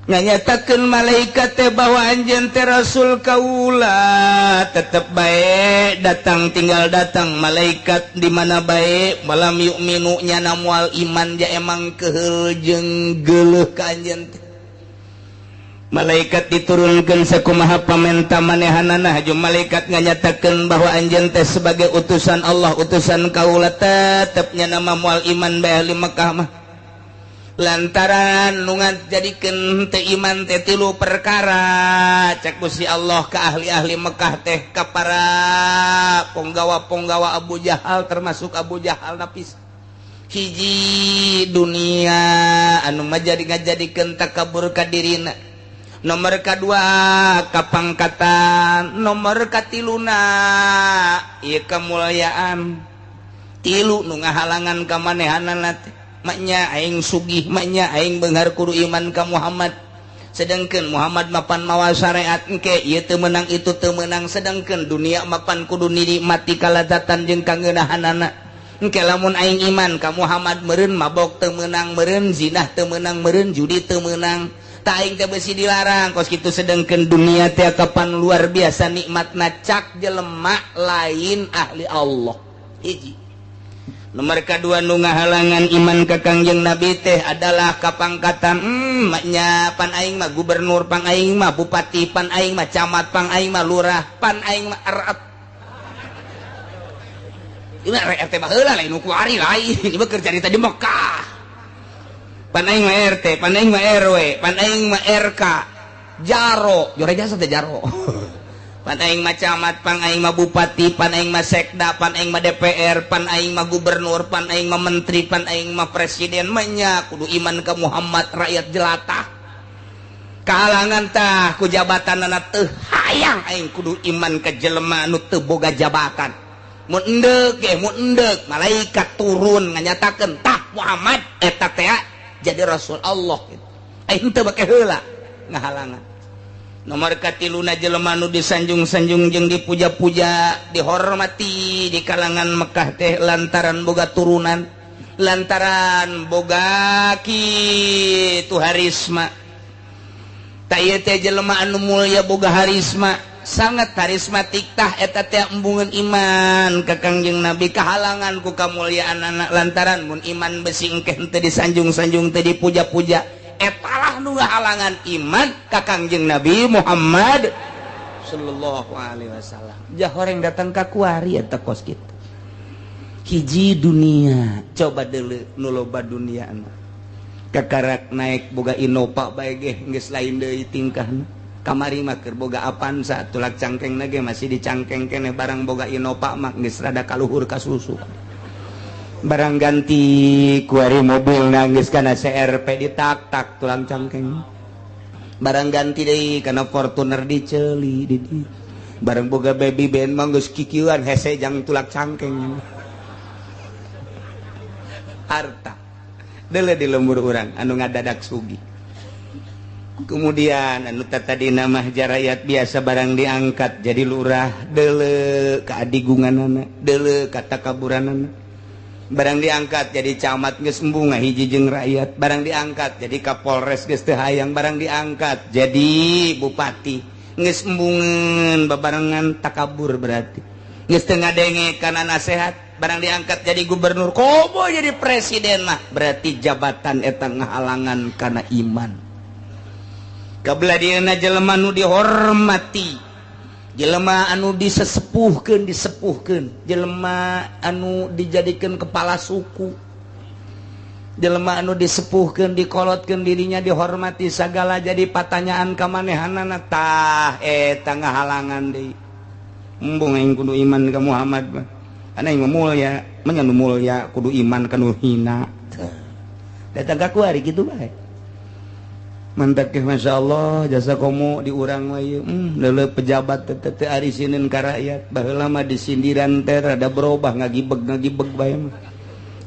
Nganyatakeun malaikat teh bahwa anjeun teh rasul kaula tetep bae datang tinggal datang malaikat di mana bae malam yu'minu nyana moal iman ja emang keheul jeung geuleuh ka anjeun teh. Malaikat diturunkan sakumaha pamenta manehanana jeung malaikat nganyatakeun bahwa anjeun teh sebagai utusan Allah utusan kaula tetep nyana moal iman bae ahli Mekah mah. Lantaran nu ngajadikeun teu iman teh tilu perkara cek Gusti Allah ka ahli-ahli Mekah teh ka para ponggawa-ponggawa Abu Jahal termasuk Abu Jahal napis. Hiji dunia anu majadi ngajadikeun takabur ka dirina. Nomor kedua kapangkatan, nomor katiluna ieu kemuliaan. Tilu nu ngahalangan ka manehanana teh. Maknya aing sugih, maknya aing beunghar kudu iman ka Muhammad. Sedangkan Muhammad mapan mawa syariat engke ieu teu meunang itu teu meunang, sedangkan dunia mapan kudu nikmati kalazatan jeung kangeunahanana. Engke lamun aing iman ka Muhammad meureun mabok teu meunang meureun zinah teu meunang meureun judi teu meunang. Ta aing teh besi dilarang kos kitu, sedangkan dunia teh kapan luar biasa nikmatna cak jelema lain ahli Allah. Hiji. Nomor kedua nu ngahalangan iman ka Kangjeng Nabi teh adalah kapangkatan. Maknya pan aing mah gubernur, pan aing mah bupati, pan aing mah camat, pan aing mah lurah, pan aing mah RT. Ieu RT baheula lain nu kuari lain, ieu keur carita di Mekah. Pan aing mah RT, pan aing mah RW, pan aing mah RK, jaro, jore jasa teh jaro. Pan aing mah camat, pan aing mah bupati, pan aing mah sekda, pan aing mah DPR, pan aing mah gubernur, pan aing mah menteri, pan aing mah presiden, manya kudu iman ka Muhammad rakyat jelata. Kahalangan tah ku jabatanana teu hayang aing kudu iman ka jelema anu teu boga jabatan. Mun endek ge mun endek malaikat turun nganyatakeun tah Muhammad eta teh jadi rasul Allah gitu. Aing teu bake heula ngahalangan. Nomor katiluna jelema nu disanjung-sanjung jeung dipuja-puja dihormati di kalangan Mekah teh lantaran boga turunan, lantaran boga kitu harisma. Ta ieu teh jelema anu mulya boga harisma, sangat harismatik tah eta teh embungeun iman ka Kangjeng Nabi kahalangan ku kamulyaan anak lantaran mun iman besi engke teu disanjung-sanjung teu dipuja-puja. Etalah nu ngahalangan iman ka Kangjeng Nabi Muhammad sallallahu alaihi wasallam. Jah horeng datang ka kuari eta kos kitu. Hiji dunia, coba deuleu nu loba duniana. Kakarak naik boga Innova bae ge geus lain deui tingkahna. Kamari mah keur boga Avanza tulak cangkengna ge masih dicangkeng keneh barang boga Innova mah geus rada kaluhur ka susu. Barang ganti kuari mobil nangis karena CRP ditak-tak tulang cangkeng. Barang ganti deui kana Fortuner diceuli di dieu. Barang boga baby band mah geus kikieuan hese jang tulak cangkeng. Harta. Deuleu di lembur urang anu ngadadak sugih. Kemudian anu tadina mah jarayat biasa barang diangkat jadi lurah deuleu ka adigunganana, deuleu ka takaburanana. Barang diangkat jadi camat geus embung ngahiji jeung rakyat, barang diangkat jadi kapolres geus teu hayang, barang diangkat jadi bupati geus embungeun babarengan takabur berarti. Geus teu ngadenge kana nasehat, barang diangkat jadi gubernur komo jadi presiden mah berarti jabatan eta ngahalangan kana iman. Kabelah dieuna jelema nu dihormati, jelema anu disesepuhkeun disepuhkeun, jelema anu dijadikeun kepala suku, jelema anu disepuhkeun dikolotkeun dirinya dihormati sagala jadi patanyaan ka manehanana tah eta ngahalangan deui. Embung aing kudu iman ka Muhammad mah. Ana aing mulya, mah nu mulya kudu iman ka nu hina. Datang ka kuari kitu bae. Mantak Masya Allah jasa komo diurang mah ieu leuleuh pejabat teh teu arisineun ka rakyat baheula mah disindiran teh rada berubah ngagibeg-ngagibeg bae mah.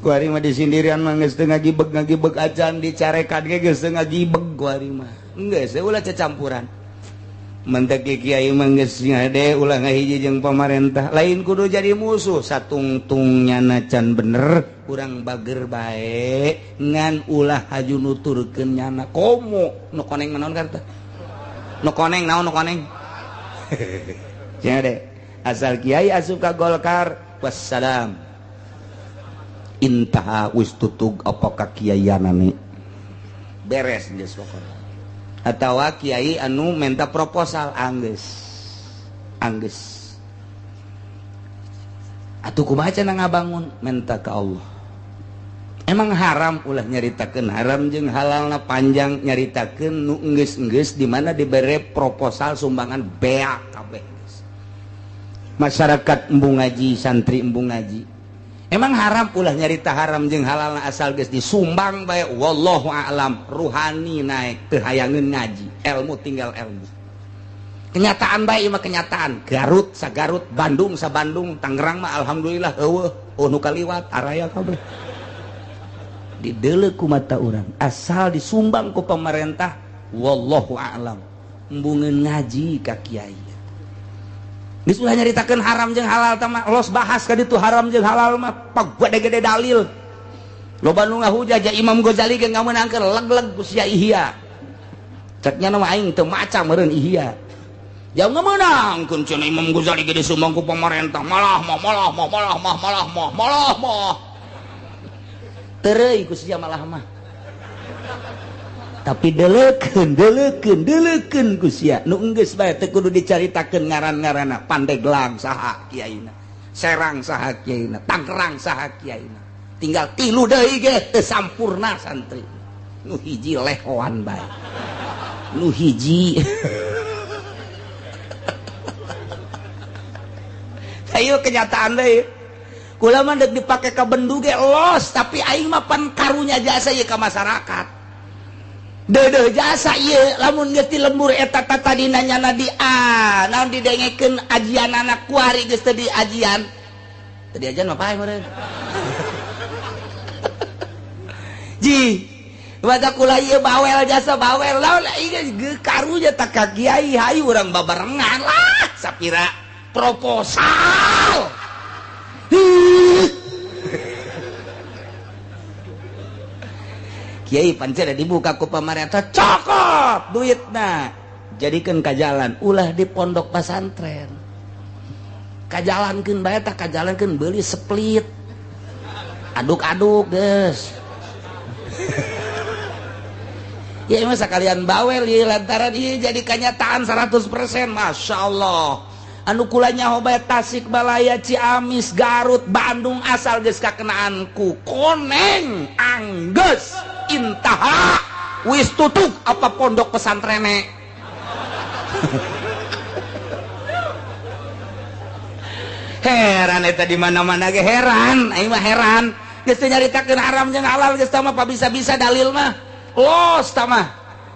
Kuari mah disindiran mah geus teu ngagibeg-ngagibeg acan dicarekan ge geus teu ngagibeg kuari mah. Geus ulah cacampuran. Menteki kiai mah geus ngade ulah ngahiji jeung pamarentah lain kudu jadi musuh satungtung nyana can bener urang bager bae ngan ulah haju nuturkeun nyana komo nu koneng mah naon karta nu koneng naon nu koneng cenah asal kiai asup ka Golkar wassalam intaha wis tutug apa ka kiaianane beres geus pokona atawa kiai anu minta proposal anggeus anggeus atuh kumaha cenah ngabangun minta ka Allah. Emang haram ulah nyaritakeun haram jeung halalna panjang nyaritakeun nu enggeus-enggeus di mana dibere proposal sumbangan beak kabeh masyarakat embung ngaji santri embung ngaji. Emang haram ulah nyarita haram jeung halalna asal geus disumbang bae wallahu a'lam ruhani naik teu hayangeun ngaji ilmu tinggal ilmu kenyataan bae ieu mah kenyataan Garut sagarut Bandung sa Bandung Tangerang mah alhamdulillah eueuh nu kaliwat araya kabeh dideuleu ku mata urang asal disumbang ku pemerintah wallahu a'lam embungeun ngaji ka kiai. Geus ulah nyaritakeun haram jeung halal tah mah los bahas ka ditu haram jeung halal mah pagede-gede dalil. Loba nu ngahujah ja Imam Ghazali ge ngameunangkeun leg-leg ku sia Ihya. Cek nya mah aing teu maca meureun Ihya. Jauh ngameunangkeun cenah Imam Ghazali ge disumbang ku pamarentah malah mah malah mah malah mah malah mah malah mah. Tereuy ku sia malah mah. Tapi deleukeun deleukeun deleukeun ku sia nu enggeus bae teu kudu dicaritakeun ngaran-ngaranna Pandeglang saha kiaina Serang saha kiaina Tangerang saha kiaina tinggal tilu deui ge teu sampurna santri nu hiji lehoan bae nu hiji ayo kenyataan deui kula mah deuk dipake ka bendu ge los tapi aing mah pan karunya jasa ieu ka masyarakat. Dedeh jasa ieu lamun geus ti lembur eta tadina nyana di a naon didengekeun ajian anak kuari geus teu diajian teu diajian mah pae meureun ji baca kula ieu bawel jasa bawel lamun ieu karunya tak ka kiai hayu urang babarengan lah sapira proposal. Kiai pancen dibuka ku pamarentah cokot duitna jadikeun ka jalan ulah di pondok pesantren kajalankeun bae tah kajalankeun beuli split aduk-aduk geus ya mah sakalian bawel ieu lantaran ieu jadi kenyataan 100% masyaallah anu kula nyaho bae Tasikmalaya Ciamis Garut Bandung asal geus kakenaan ku koneng anggeus intaha wis tutup apa pondok pesantrene. Heran eta di mana-mana ge heran aing mah heran geus teu nyaritakeun haram jeung halal geus tah mah bisa-bisa dalil mah los tah mah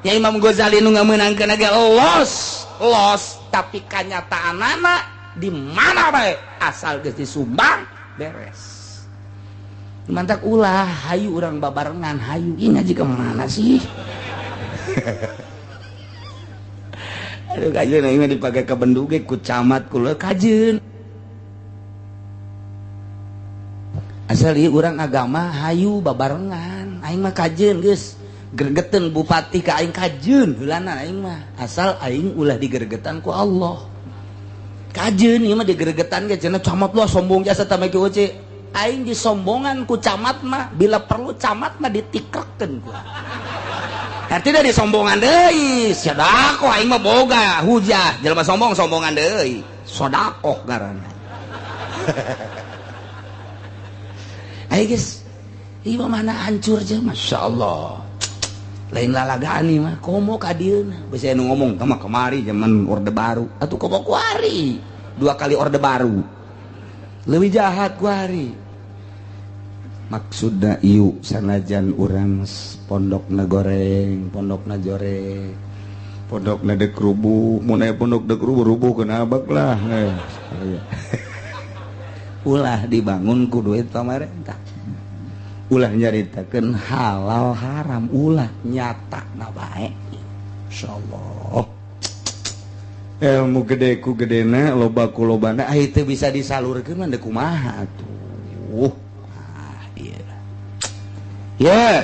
nya Imam Ghazali nu ngameunangkeun ge los los tapi kanyataanana di mana bae asal geus disumbang beres. Mantak ulah hayu urang babarengan hayu ini ngaji ke mana sih. Aduh kajeun aing mah dipake ka bendu ge ku camat kula kajeun asal ieu urang agama hayu babarengan aing mah kajeun geus gregeteun bupati ka aing kajeun heulana aing mah asal aing ulah digeregetan ku Allah kajeun ieu mah digeregetan ge cenah camat lah sombong jasa tah mah kieu aing disombongan ku camat mah bila perlu camat mah ditikrekeun ku artinya disombongan deui sedekah aing mah boga hujah jelema sombong sombongan deui sedekah ngaranna. Ayo guys ieu mah mana hancur je masyaallah lain lalagaan ieu mah komo ka dieuna geus aya nu ngomong mah kamari zaman Orde Baru atuh komo kuari dua kali Orde Baru leuwih jahat kuari. Maksudna ieu sanajan urang pondokna goreng pondokna jore pondokna dek rubuh mun aya pondok dek rubuh rubuh keun abak lah. Ulah dibangun ku duit pamarentah ulah nyaritakeun halal haram ulah nyata na bae insyaallah. Ilmu gede ku gedena, loba ku lobana, ah itu bisa disalurkeun mah deuk kumaha atuh. Ah iya. Ya.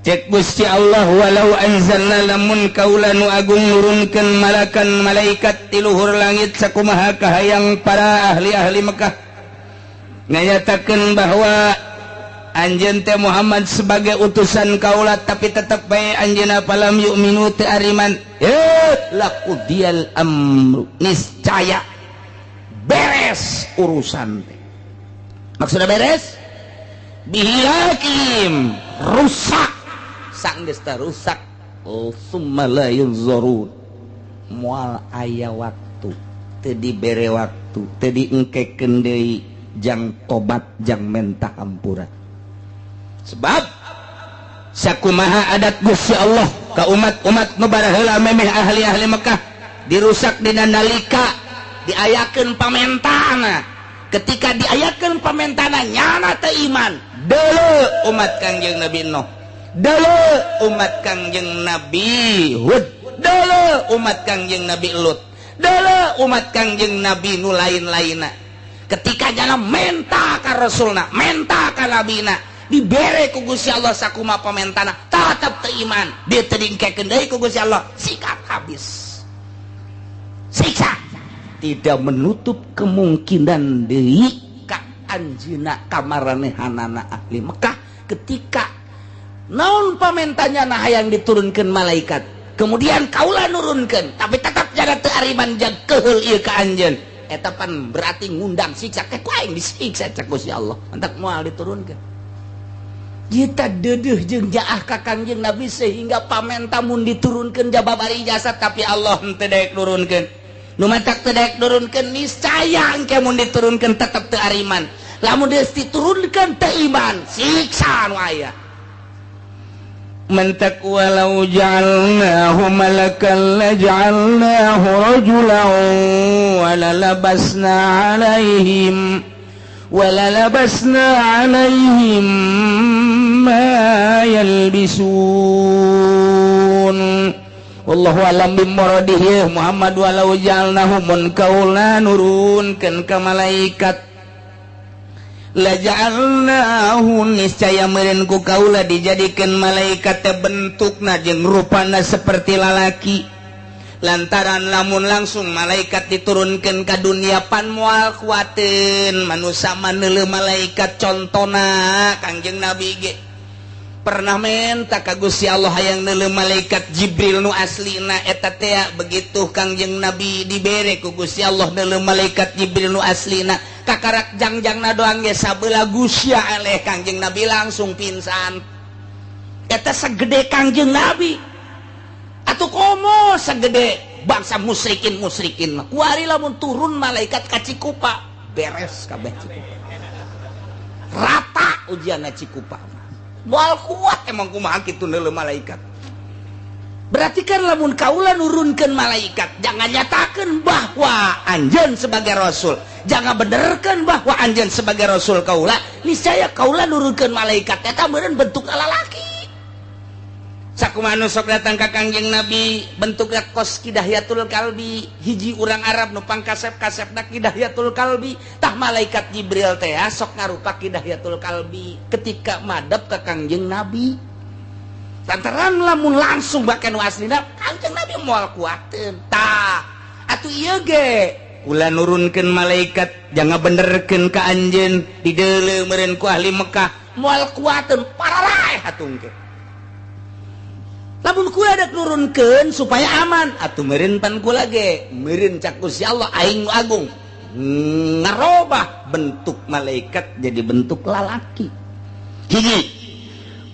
Cek Gusti Allah walau anzalna lamun kaula nu agung nurunkeun malakan malaikat ti luhur langit sakumaha kahayang para ahli-ahli Mekah ngayatakeun bahwa anjeun teh Muhammad sebagai utusan kaula, tapi tetep bae anjeunna palam yu'minu teu ariman, laqudiyal amru, niscaya beres urusan teh. Maksudna beres bihilakim, rusak sanggeus teh rusak, summa la yunzarun, moal aya waktu, teu dibere waktu, teu diengkekeun deui jang tobat, jang mentah hampura. Sebab sakumaha adat Gusti Allah ka umat-umat nu baraheula memeh ahli-ahli Mekah dirusak dina nalika diayakeun pamentana. Ketika diayakeun pamentana nyana teu iman, deuleu umat Kangjeng Nabi Nuh, deuleu umat Kangjeng Nabi Hud, deuleu umat Kangjeng Nabi Lut, deuleu umat Kangjeng Nabi nu lain-lainna. Ketika nyana menta ka rasulna, menta ka nabina, dibere ku Gusti Allah sakuma pamentana, tetep teu iman, dia teu diengkekeun deui ku Gusti Allah, sikat habis, siksa. Tidak menutup kemungkinan deui ka anjeunna kamaranehanana ahli Mekah ketika naon pamentanya nah hayang diturunkeun malaikat, kemudian kaula nurunkeun tapi tetap jaga teu ariman jag keheul ieu ka anjeun, eta pan berarti ngundang siksa, ku aing disiksa cek Gusti Allah, mantak moal diturunkeun. Kita dedeuh jeung jaah ka Kangjeng Nabi sehingga pamenta mun diturunkeun jababari jasa, tapi Allah henteu daek nurunkeun. Nu matak teu daek nurunkeun niscaya engke mun diturunkeun tetep teu ariman. Lamun geus diturunkeun teu iman, siksa nu aya. Man taqwa law ja'alnahu malakan la ja'alnahu rajulan wa la labasna alaihim wa la labasna alaihim ma yalbisun. Wallahu alam bimuradihi. Muhammad walau ja'alnahu mun kaula nurunkeun ka malaikat la ja'alnahu niscaya meureun ku kaula dijadikeun malaikat teh bentukna jeung rupana seperti lalaki. Lantaran lamun langsung malaikat diturunkeun ka dunia pan moal kuateun manusa maneuleuh malaikat. Contona Kangjeng Nabi ge pernah menta ka Gusti Allah hayang neuleuh malaikat Jibril nu aslina eta teh, begitu Kangjeng Nabi dibere ku Gusti Allah neuleuh malaikat Jibril nu aslina, kakarak jangjangna doang ge sabelah Gusti aleh Kangjeng Nabi langsung pingsan. Eta segede Kangjeng Nabi atuh komo segede bangsa musyrikin musyrikin mah kuari lamun turun malaikat ka Cikupa beres kabeh Cikupa, rata ujianna Cikupa moal kuat. Emang kumaha kitu neuleuh malaikat? Berarti kan lamun kaula nurunkeun malaikat, jangan nyatakeun bahwa anjeun sebagai rasul, jangan benerkeun bahwa anjeun sebagai rasul kaula, niscaya kaula nurunkeun malaikat eta meureun bentuk lalaki. Sakumaha nu sok datang ka Kangjeng Nabi bentukna kos Kidahyatul Kalbi, hiji urang Arab nu pangkasep-kasepna Kidahyatul Kalbi, tah malaikat Jibril teh sok ngarupa Kidahyatul Kalbi ketika madep ka Kangjeng Nabi. Lantaran lamun langsung bahkan nu aslina Kangjeng Nabi moal kuateun. Tah atuh ieu ge kula nurunkeun malaikat jangan benerkeun ka anjeun dideuleu meureun ku ahli Mekah moal kuateun pararaeh atuh engke. Lamun kula dek nurunkeun supaya aman atuh meureun pan kula ge meureun cak Gusti Allah aing nu agung ngarobah bentuk malaikat jadi bentuk lalaki. Hiji.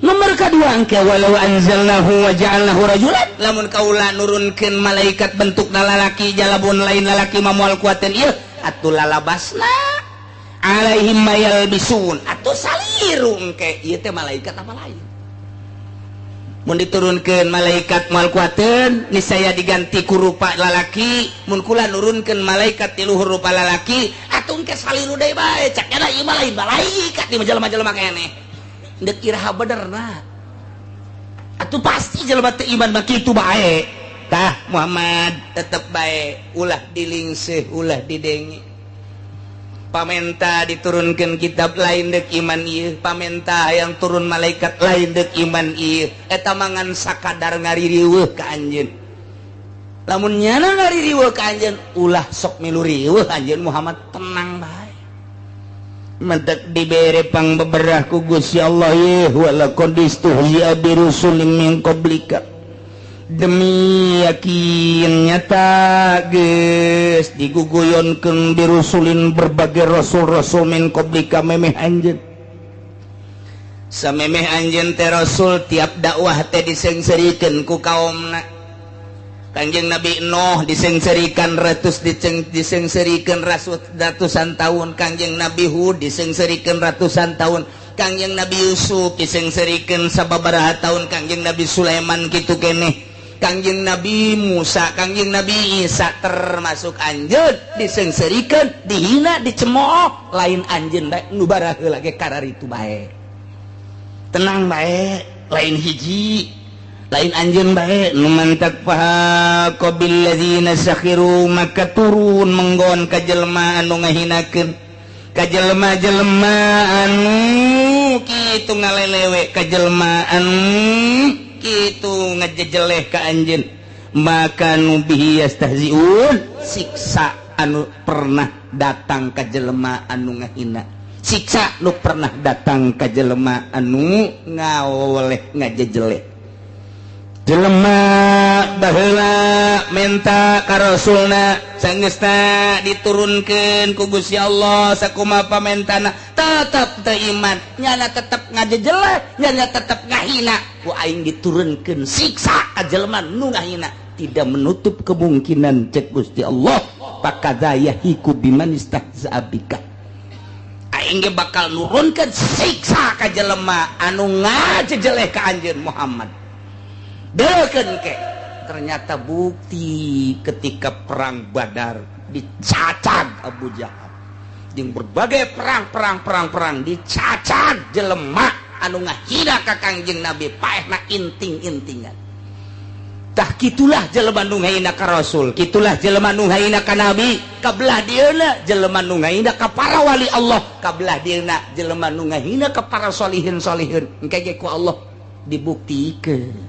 Nomor kedua engke walau anzalnahu wa ja'alnahu rajulan, lamun kaula nurunkeun malaikat bentukna lalaki jalabun lain lalaki mah moal kuateun ieu atuh lalabasna alaihim mayalbisun atuh saliru engke ieu teh malaikat apa lain. Mun diturunkeun malaikat moal kuateun niscaya diganti ku rupa lalaki, mun kula nurunkeun malaikat ti luhur rupa lalaki atuh engke saliru deui bae cak nya ieu mah lain malaikat di jelema-jelema keneh deuk iraha benerna atuh pasti jelema teu iman mah kitu bae. Tah Muhammad tetep bae ulah dilingseh ulah didengi. Pamenta diturunkan kitab lain dek iman ieu, pamenta yang turun malaikat lain dek iman ieu. Eta mangan sakadar ngaririweuh ka anjeun. Lamun nyana ngaririweuh ka anjeun ulah sok milu riweuh anjeun Muhammad tenang bae. Mentek dibere pang beberah ku Gusti Allah ye wala qad istuhzi'a bi rusulin min qablika. Demi yakin nyata geus diguguyonkeun birusulin berbagai rasul-rasul min qablika memeh anjeun. Samemeh anjeun teh rasul tiap dakwah teh disengserikeun ku kaumna. Kanjeng Nabi Nuh disengserikan ratus disengserikan ratusan tahun, Kanjeng Nabi Hud disengserikan ratusan tahun, Kanjeng Nabi Yusuf disengserikan sababaraha tahun, Kanjeng Nabi Sulaiman kitu keneh, Kanjeng Nabi Musa, Kanjeng Nabi Isa termasuk anjeun disengserikan, dihina, dicemooh, lain anjeun bae nu baraheula ge kararitu bae. Tenang bae, lain hiji, lain anjeun bae nu mantak faha qabil ladzina sakhiru maka turun menggon ka jelema anu ngahinakeun, ka jelema-jelema anu kitu ngalelewe, ka jelema anu kitu ngajejeleh ka anjeun, maka nu bihi yastahziun siksa anu pernah datang ka jelema anu ngahina, siksa nu pernah datang ka jelema anu ngawoleh ngajejeleh. Jelema baheula menta ka rasulna sangeusna diturunkeun ku Gusti Allah sakumaha pamentana tetep teu iman, nyana tetep ngajejeleh, nyana tetep ngahina, ku aing diturunkeun siksa ka jelema nu ngahina. Tidak menutup kemungkinan cek Gusti Allah pakadza yahiku biman istahza'a bika. Aing ge bakal nurunkeun siksa ka jelema anu ngajejeleh ka anjeun Muhammad. Deukeun ke ternyata bukti ketika perang Badar dicacag Abu Jahal jeung berbagai perang dicacag jelema anu ngahina ka Kangjeng Nabi paehna inting-intingan. Tah kitulah jelema nu ngahina ka Rasul, kitulah jelema nu ngahina ka Nabi, kabelah dieuna jelema nu ngahina ka para wali Allah, kabelah dieuna jelema nu ngahina ka para solihin-solihin. Engke ge ku Allah dibuktikeun.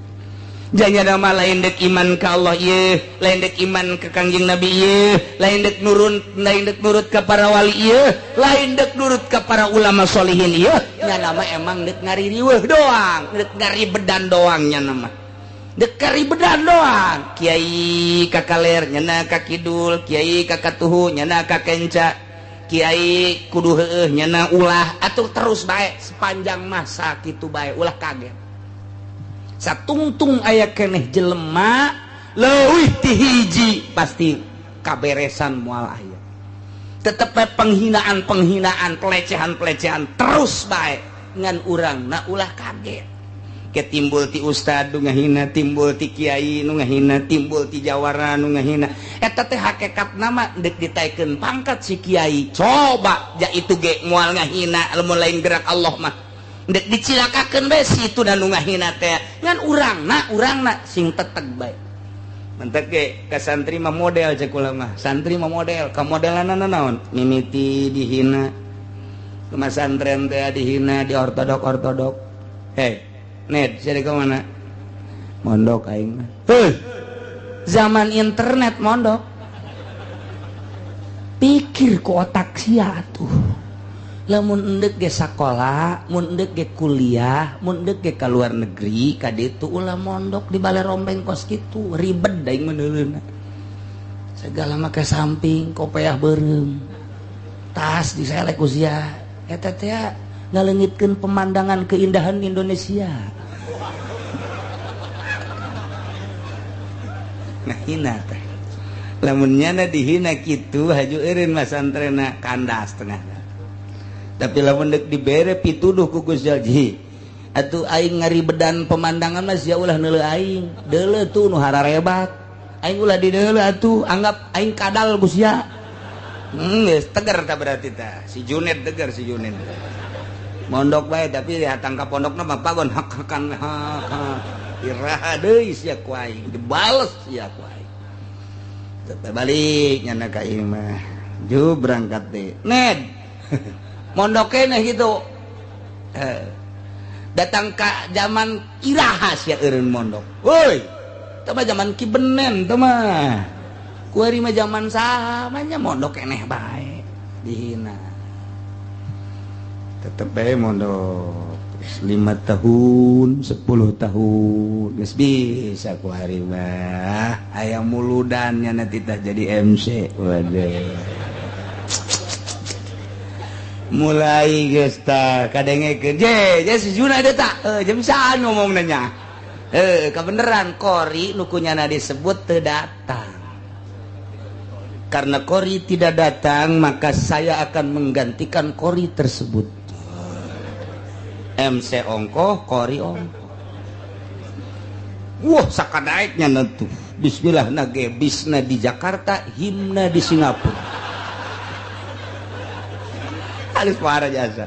Janya nama lain dek iman ka Allah ieu, lain dek iman ka Kangjeng Nabi ieu, lain dek nurun, lain dek nurut ka para wali ieu, lain dek nurut ka para ulama solihin ieu. Nya nama emang dek ngaririweuh doang, dek ngaribedan doang nya nama. Dek ngaribedan doang. Kiai ka kaler nyana ka kidul, kiai ka katuhu nyana ka kenca, kiai kudu heueuh nyana ulah atuh terus bae sepanjang masa kitu bae ulah kaget. Satungtung aya keneh jelema leuwih ti hiji pasti kaberesan moal aya. Tetep bae penghinaan-penghinaan, pelecehan-pelecehan terus bae ngan urang na ulah kaget. Ke timbul ti ustad nu ngahina, timbul ti kiai nu ngahina, timbul ti jawara nu ngahina. Eta teh hakikatna mah deuk ditaekeun pangkat si kiai. Coba ja itu ge moal ngahina lamun lain gerak Allah mah. Dek dicilakakeun bae si itu dan nu ngahina teh ngan urangna sing teteg bae. Mentek ge ka santri mah model cek kula mah. Santri mah model, ka modelanana naon? Mimiti dihina. Ke santren teh dihina di ortodok-ortodok. Hei, Ned, sia ka mana? Mondok aing mah. Heuh. Zaman internet mondok. Pikir ku otak sia atuh. Lamun endek ge sakola, mun endek ge kuliah, mun endek ge ka luar negeri, ka ditu ulah mondok di bale rombeng kos kitu, ribet daing meuneuleuna. Segala make samping, kopeah beureum. Tas diselek ku sia. Eta teh ngaleungitkeun pemandangan keindahan Indonesia. Nah hina teh. Lamun nyana dihina kitu haju eureun mah santrena kandas tengah. Tapi lamun dek dibere pituduh ku Gusti Allah atuh aing ngaribedan pemandangan mah sia ulah neuleuh aing deuleuh tuh nu hararebat aing ulah dideuleuh atuh anggap aing kadal ku sia. Geus tegar ta berarti ta si Junet tegar si Junet mondok bae tapi ya tangka pondokna mah pagon hak-hakan hak. Iraha deui sia ku aing, dibales sia ku aing. Tetep balik nyana ka imah. Ju berangkat deh. Ned. Mondok keneh gitu. Datang ka zaman iraha sia eureun mondok. Woi, teu mah zaman Ki Benen teu mah. Kuari mah zaman saha mah nya mondok keneh bae. Dihina. Tetep bae mondok. 5 tahun, 10 tahun geus bisa ku hari mah. Aya muludan nya nanti tah jadi MC. Waduh. Mulai geus tah kadengekeun je, je si Juna eta tah. Jam saan ngomongna nya. Kebeneran Kori nu kunyana disebut teu datang. Karena Kori tidak datang, maka saya akan menggantikan Kori tersebut. MC ongkoh, Kori ongkoh. Wah, sakadaeknya nentu. Bismillah nage bisna di Jakarta, himna di Singapura. Halus parah jasa.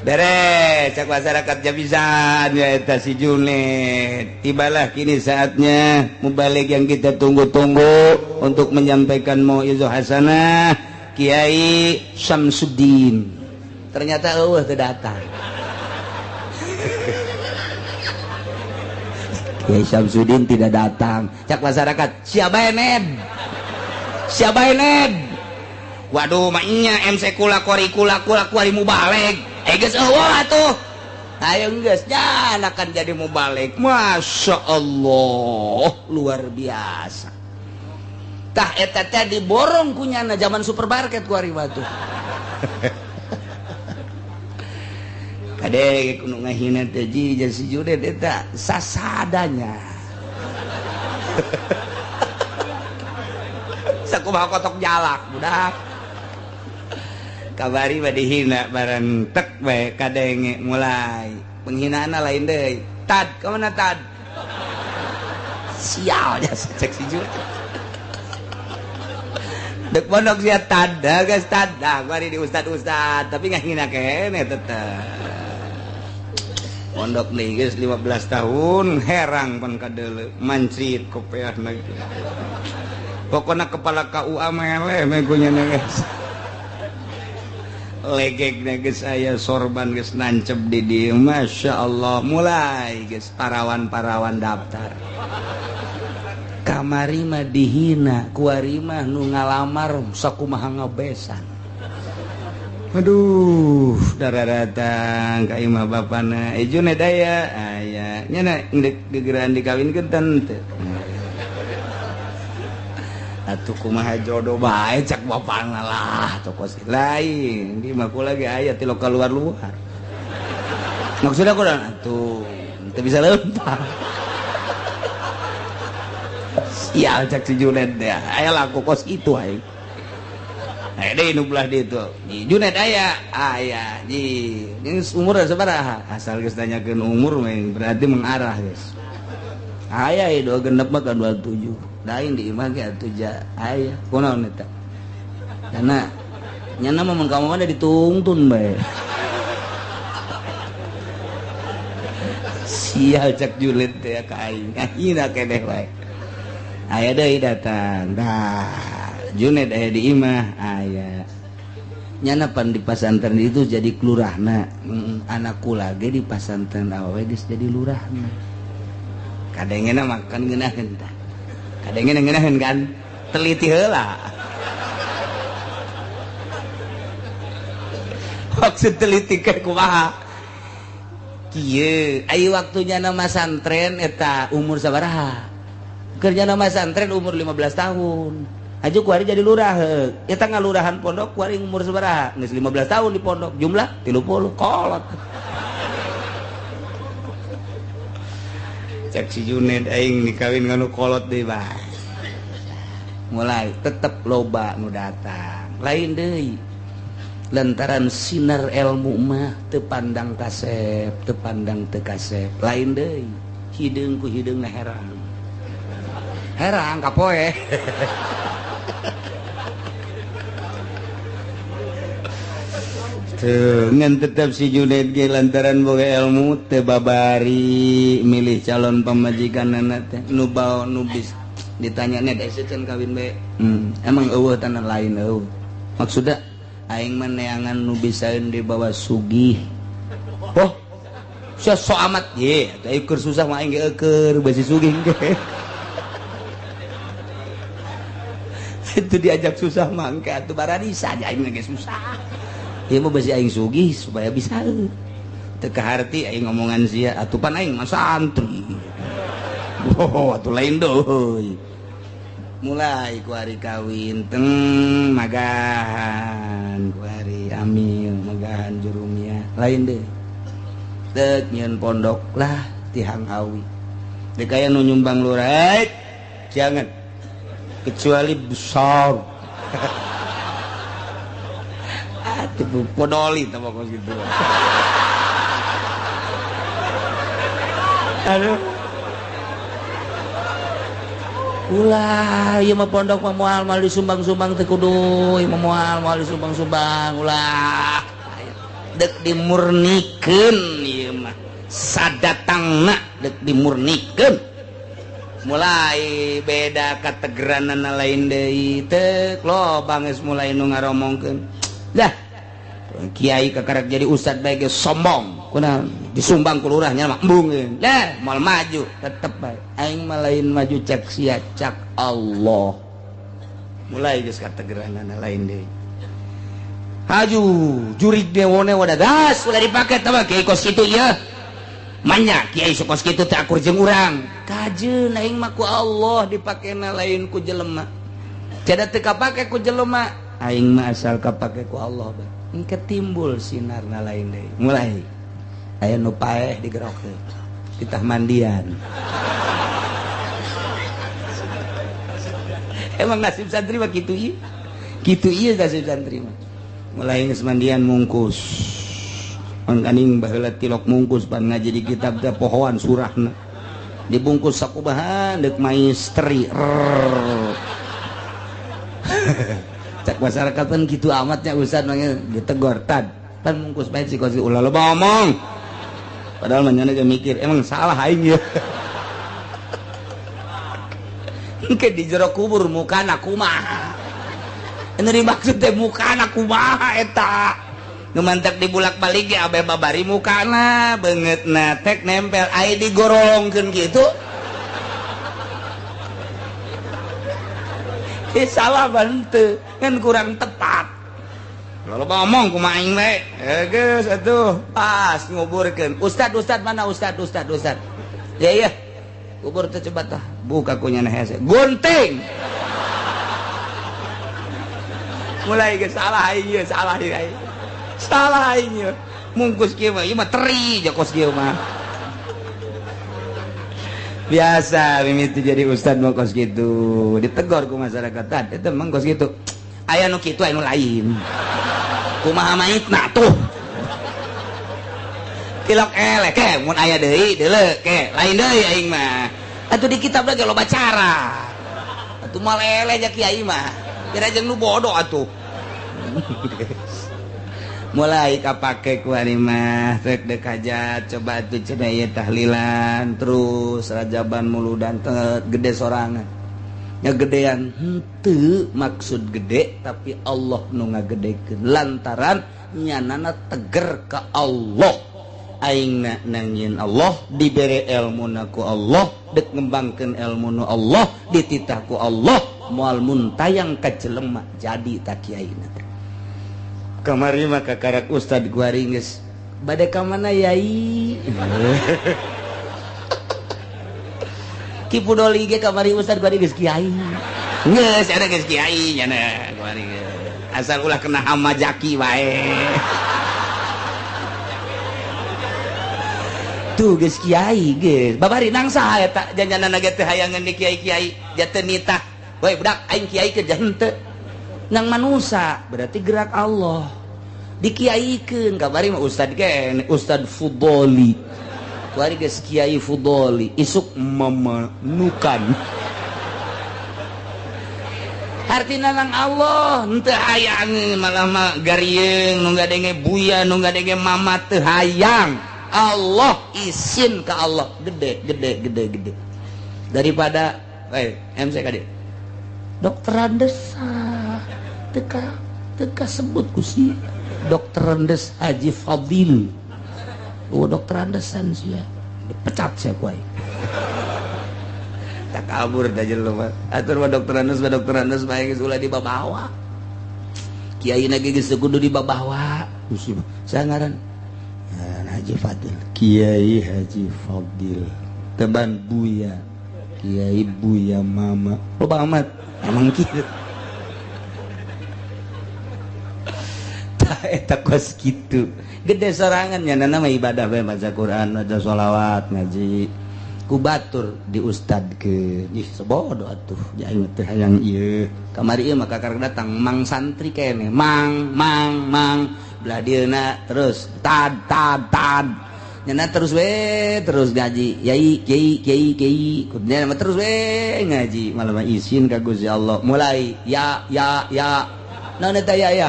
Beres, cak masyarakat jabisan ya eta si Junet. Tibalah kini saatnya mubalig yang kita tunggu-tunggu untuk menyampaikan mauizah hasanah Kiai Syamsuddin. Ternyata eueuh teu datang. Kiai Syamsuddin tidak datang. Cak masyarakat, siapa Ned? Siapa Ned? Waduh, maknya MC kula kori kula kula kuari mubalig. Geus eueuh atuh. Ayo geus nya akan jadi mubalig. Masya Allah, luar biasa. Tah eta teh diborong kunyana zaman supermarket kuari mah tuh. Kade kudu ngahina teh ji si Junet eta sasadanya. Sakumaha kotok jalak budak. Kabari mah dihina bareng tek bae kadenge mulai. Penghinaanna lain deui. Tad, ka mana tad? Sial jasa cek si Junet. Dek pondok sia tad, geus tad. Dah bari di ustad-ustad, tapi ngahina keneh tetep. Pondok nih geus 15 tahun herang pan kadeuleu mancrit kopeahna gitu. Pokona kepala KUA meleh megunya geus. Legegna geus aya sorban geus nancep di dieu. Masya Allah mulai geus parawan-parawan daftar. Kamari mah dihina, kuari mah nu ngalamar sakumaha ngabesan. Aduh, darah datang ka imah bapana. Junet aya, aya. Nya na gegeran dikawinkeun teu. Atuh kumaha jodoh bae cak bapana lah, tokos lain. Di mah kula ge aya ti lokal luar-luar. Maksudna kurang atuh, teu bisa lempar. Sial cak si Junet teh. Aya laku kos kitu aing. Deh nu belah ditu. Junet aya, aya. Ji, ini umur sabaraha? Asal geus nanyakeun umur mah berarti mengarah geus. Aya ieu dua genep mah ka 27. Lain di imah ge atuh ja aya. Kunaon eta? Karena nyana mah mun ka mana ditungtun bae. Sial cak Junet teh ka aing. Ngahina keneh bae. Aya deui datang. Dah. Junet aya di imah aya nyana pan di pasantren itu jadi kelurahna. Anakku lagi di pasantren awewe geus jadi lurahna. Kadengena makan ngeunaheun tah. Kadengena ngeunaheun kan teliti heula. Maksud teliti ke kumaha? Kieu aya waktunya nama santren eta umur sabaraha? Kerja nama santren umur 15 tahun. Aju kuari jadi lurah, eta ngalurahan pondok kuari umur sabaraha? Geus 15 tahun di pondok, jumlah 30 kolot. Cek si Junet aing dikawin nganu kolot deui bae. Mulai tetep loba nu datang. Lain deui. Lantaran sinar ilmu mah teu pandang kasep, teu pandang teu kasep. Lain deui. Hideung ku hideungna herang. Herang kapoe. Tuh, ngan tetap si Junaid ge lantaran boga ilmu teu babari milih calon pamajikanana teh nu bao nu bis ditanya nya da can kawin bae. Emang eueuh tanah lain eueuh. Maksudna aing mah neangan nu bisaeun dibawa sugih. Oh, sia sok amat ye, atuh keur susah mah aing ge eueur basi sugih ge. Itu diajak susah mah engke atuh bararisa aja aing ge susah. Ieu mah basi aing sugih supaya bisa teu kaharti aing ngomongan sia atuh pan aing mah santri. Oh, atuh lain deui. Mulai ku hari kawin teng magahan ku hari amil magahan jurumia lain deui. Deuk nyieun pondok lah tihang hawi. Deuk aya nu nyumbang lurah, jangan kecuali besar. Atuh podoli teh pokok gitu. Aduh. Ulah ieu mah pondok mah moal moal disumbang-sumbang teh kudu, ieu mah moal moal disumbang-sumbang ulah. Deuk dimurnikeun ieu mah. Sadatangna deuk dimurnikeun. Mulai beda kategeranana lain deui teh loba geus mulai nu ngaromongkeun. Lah kiai kakarak jadi ustad bae ge sombong kunaon disumbang ku lurahnya mah embung lah moal maju tetep bae aing mah lain maju cek sia cak Allah. Mulai geus kategeranana lain deui. Haju jurig dewone wadah gas ulah dipake teh mah kiai kos kitu ieu. Manya kiai kos kitu teh akur jeung urang. Kajeun aing mah ku Allah dipakena lain ku jelema. Cada teu kapake ku jelema, aing mah asal kapake ku Allah bae. Engke timbul sinarna lain deui. Mulai aya nu paeh digerokeun titah mandian. Emang nasib santri mah kitu ieu. Kitu ieu nasib santri mah. Mulai geus mandian mungkus. Mangkaning baheula tilok mungkus pan ngaji di kitab teh pohoan surahna. Dibungkus sakubahan deuk maistri. Cak masyarakat pan kitu amatnya ustad mah ditegor tad. Pan mungkus bae si kos ulah loba omong. Padahal mah nyana ge mikir emang salah aing ieu. Engke di jero kubur mukana kumaha. Anu dimaksud teh mukana kumaha eta. Nu mantak dibulak-balik ge abe babari mukana beungeutna tek nempel ai digorolongkeun kitu. Salah bante kan kurang tepat. Lalu ngomong kumaha aing we. Geus atuh pas nguburkeun. Ustad ustad mana ustad ustad ustad. Ya iya. Kubur teh coba tah. Buka ku nyana hese. Gunting. Mulai geus salah aing ieu, salah ieu aing. Salah aing ieu. Mungkus kieu mah ieu mah teri jokos kieu mah. Biasa mimiti jadi ustad mah kos kitu, ditegor ku masyarakat tad eta emang kos kitu. Aya nu kitu aya nu lain. Kumaha maitna tuh. Tilok eleh ke mun aya deui deuleu ke lain deui aing mah. Atuh di kitab lagi loba cara. Atuh moal eleh ja kiai mah. Kira jeung nu bodoh atuh. Mulai kapake ku ari mah rek deuk hajat coba atuh cenah ieu tahlilan terus rajaban muludan teh gede sorangan. Nya gedean henteu maksud gede tapi Allah nu ngagedekeun lantaran nyanana teger ka Allah. Aingna nangieun Allah dibere elmuna ku Allah deuk ngembangkeun elmuna Allah dititah ku Allah moal muntayang ka jelema jadi ta kiaina. Kamari mah kakarak ustad guari geus bade ka mana yai. Ki Pudoli ge kamari ustad guari geus kiai. Geus ada geus kiai nya guari geus. Asal ulah kena hama jaki wae. Tuh geus kiai geus. Babari nang saha eta janjanana ge teh hayangeun di kiai-kiai jateu nitah. Woi budak aing kiai ke henteu. Nang manusa berarti gerak Allah. Dikiaikeun kabari mah ustad ge Ustad Fudoli. Kuari geus Kiai Fudoli isuk memenukan. Artina nang Allah henteu hayang malah mah garieung nu ngadenge buya nu ngadenge mama teu hayang. Allah isin ka Allah gede gede gede gede. Daripada MC kade. Dokter Andes teka teka sebut ku si Dokter Andes Haji Fadil. Oh dokter Andesan sia. Dipecat sia ku aing. Kabur dah jelema atur mah dokter Andes bae geus ulah dibabawa kiai na ge geus kudu dibabawa musibah saha ngaran Haji Fadil Kiai Haji Fadil teban Buya Kiai Buya Mama loba amat emang kieu tah eta kos kitu gede sorangan nya nama ibadah bae maca Quran maca sholawat ngaji ku batur di ustad ke ih sebodoh atuh aing teh hayang ieu kamari ieu mah kakar datang mang santri kene mang mang mang belah dieuna terus tad tad tad nyana terus we terus ngaji yai kiai kiai kiai kudnya mah terus we ngaji malah mah isin ka Gusti Allah mulai ya ya ya naon eta ya ya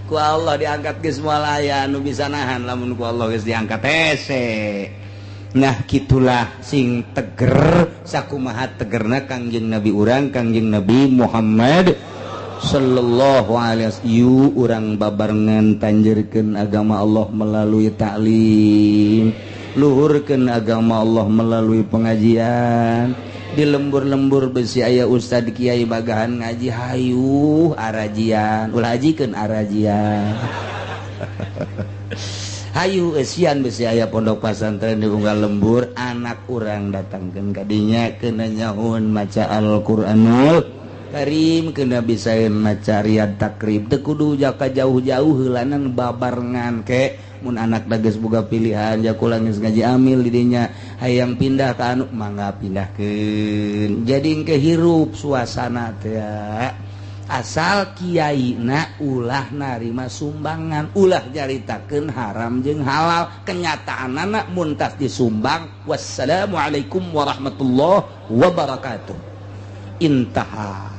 ku Allah diangkat geus moal aya nu bisa nahan lamun ku Allah geus diangkat hese. Nah kitulah sing teger sakumaha tegerna Kangjeng Nabi urang Kangjeng Nabi Muhammad sallallahu alaihi wasallam. Yu urang babarengan tanjerkeun agama Allah melalui taklim, luhurkeun agama Allah melalui pengajian. Di lembur-lembur besi aya ustad kiai bagahan ngaji hayu arajian ulah hajikeun arajian hayu eusian besi aya pondok pasantren di unggal lembur anak urang datangkeun ka dinya keuna nyaun maca Al-Qur'anul Karim keuna bisaeun maca Riyad Takrib teu kudu jaka jauh-jauh heulanan babarengan ke mun anak geus boga pilihan jakula geus ngaji amil di dinya hayang pindah ka anu mangga pindahkeun jadi engke hirup suasana teh asal kiaina ulah narima sumbangan ulah nyaritakeun haram jeung halal kenyataanana mun tas disumbang wassalamualaikum warahmatullahi wabarakatuh intaha.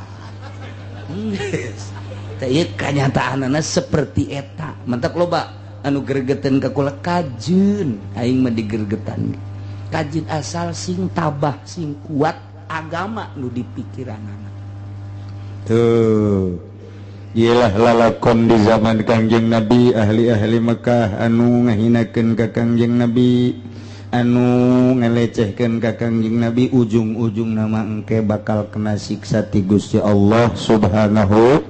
Teh ieu kanyataanana seperti eta mentak loba anu gergeten ka kula kajeun aing mah digergetan kajeun asal sing tabah sing kuat agama nu dipikiranana tuh iyalah lalakon di zaman Kangjeng Nabi ahli-ahli Mekah anu ngahinakeun ka Kangjeng Nabi anu ngalecehkeun ka Kangjeng Nabi ujung-ujung nama engke bakal kena siksa ti Gusti Allah Subhanahu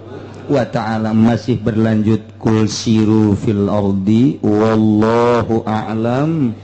wa ta'ala. Masih berlanjut kul siru fil ardi wallahu a'lam.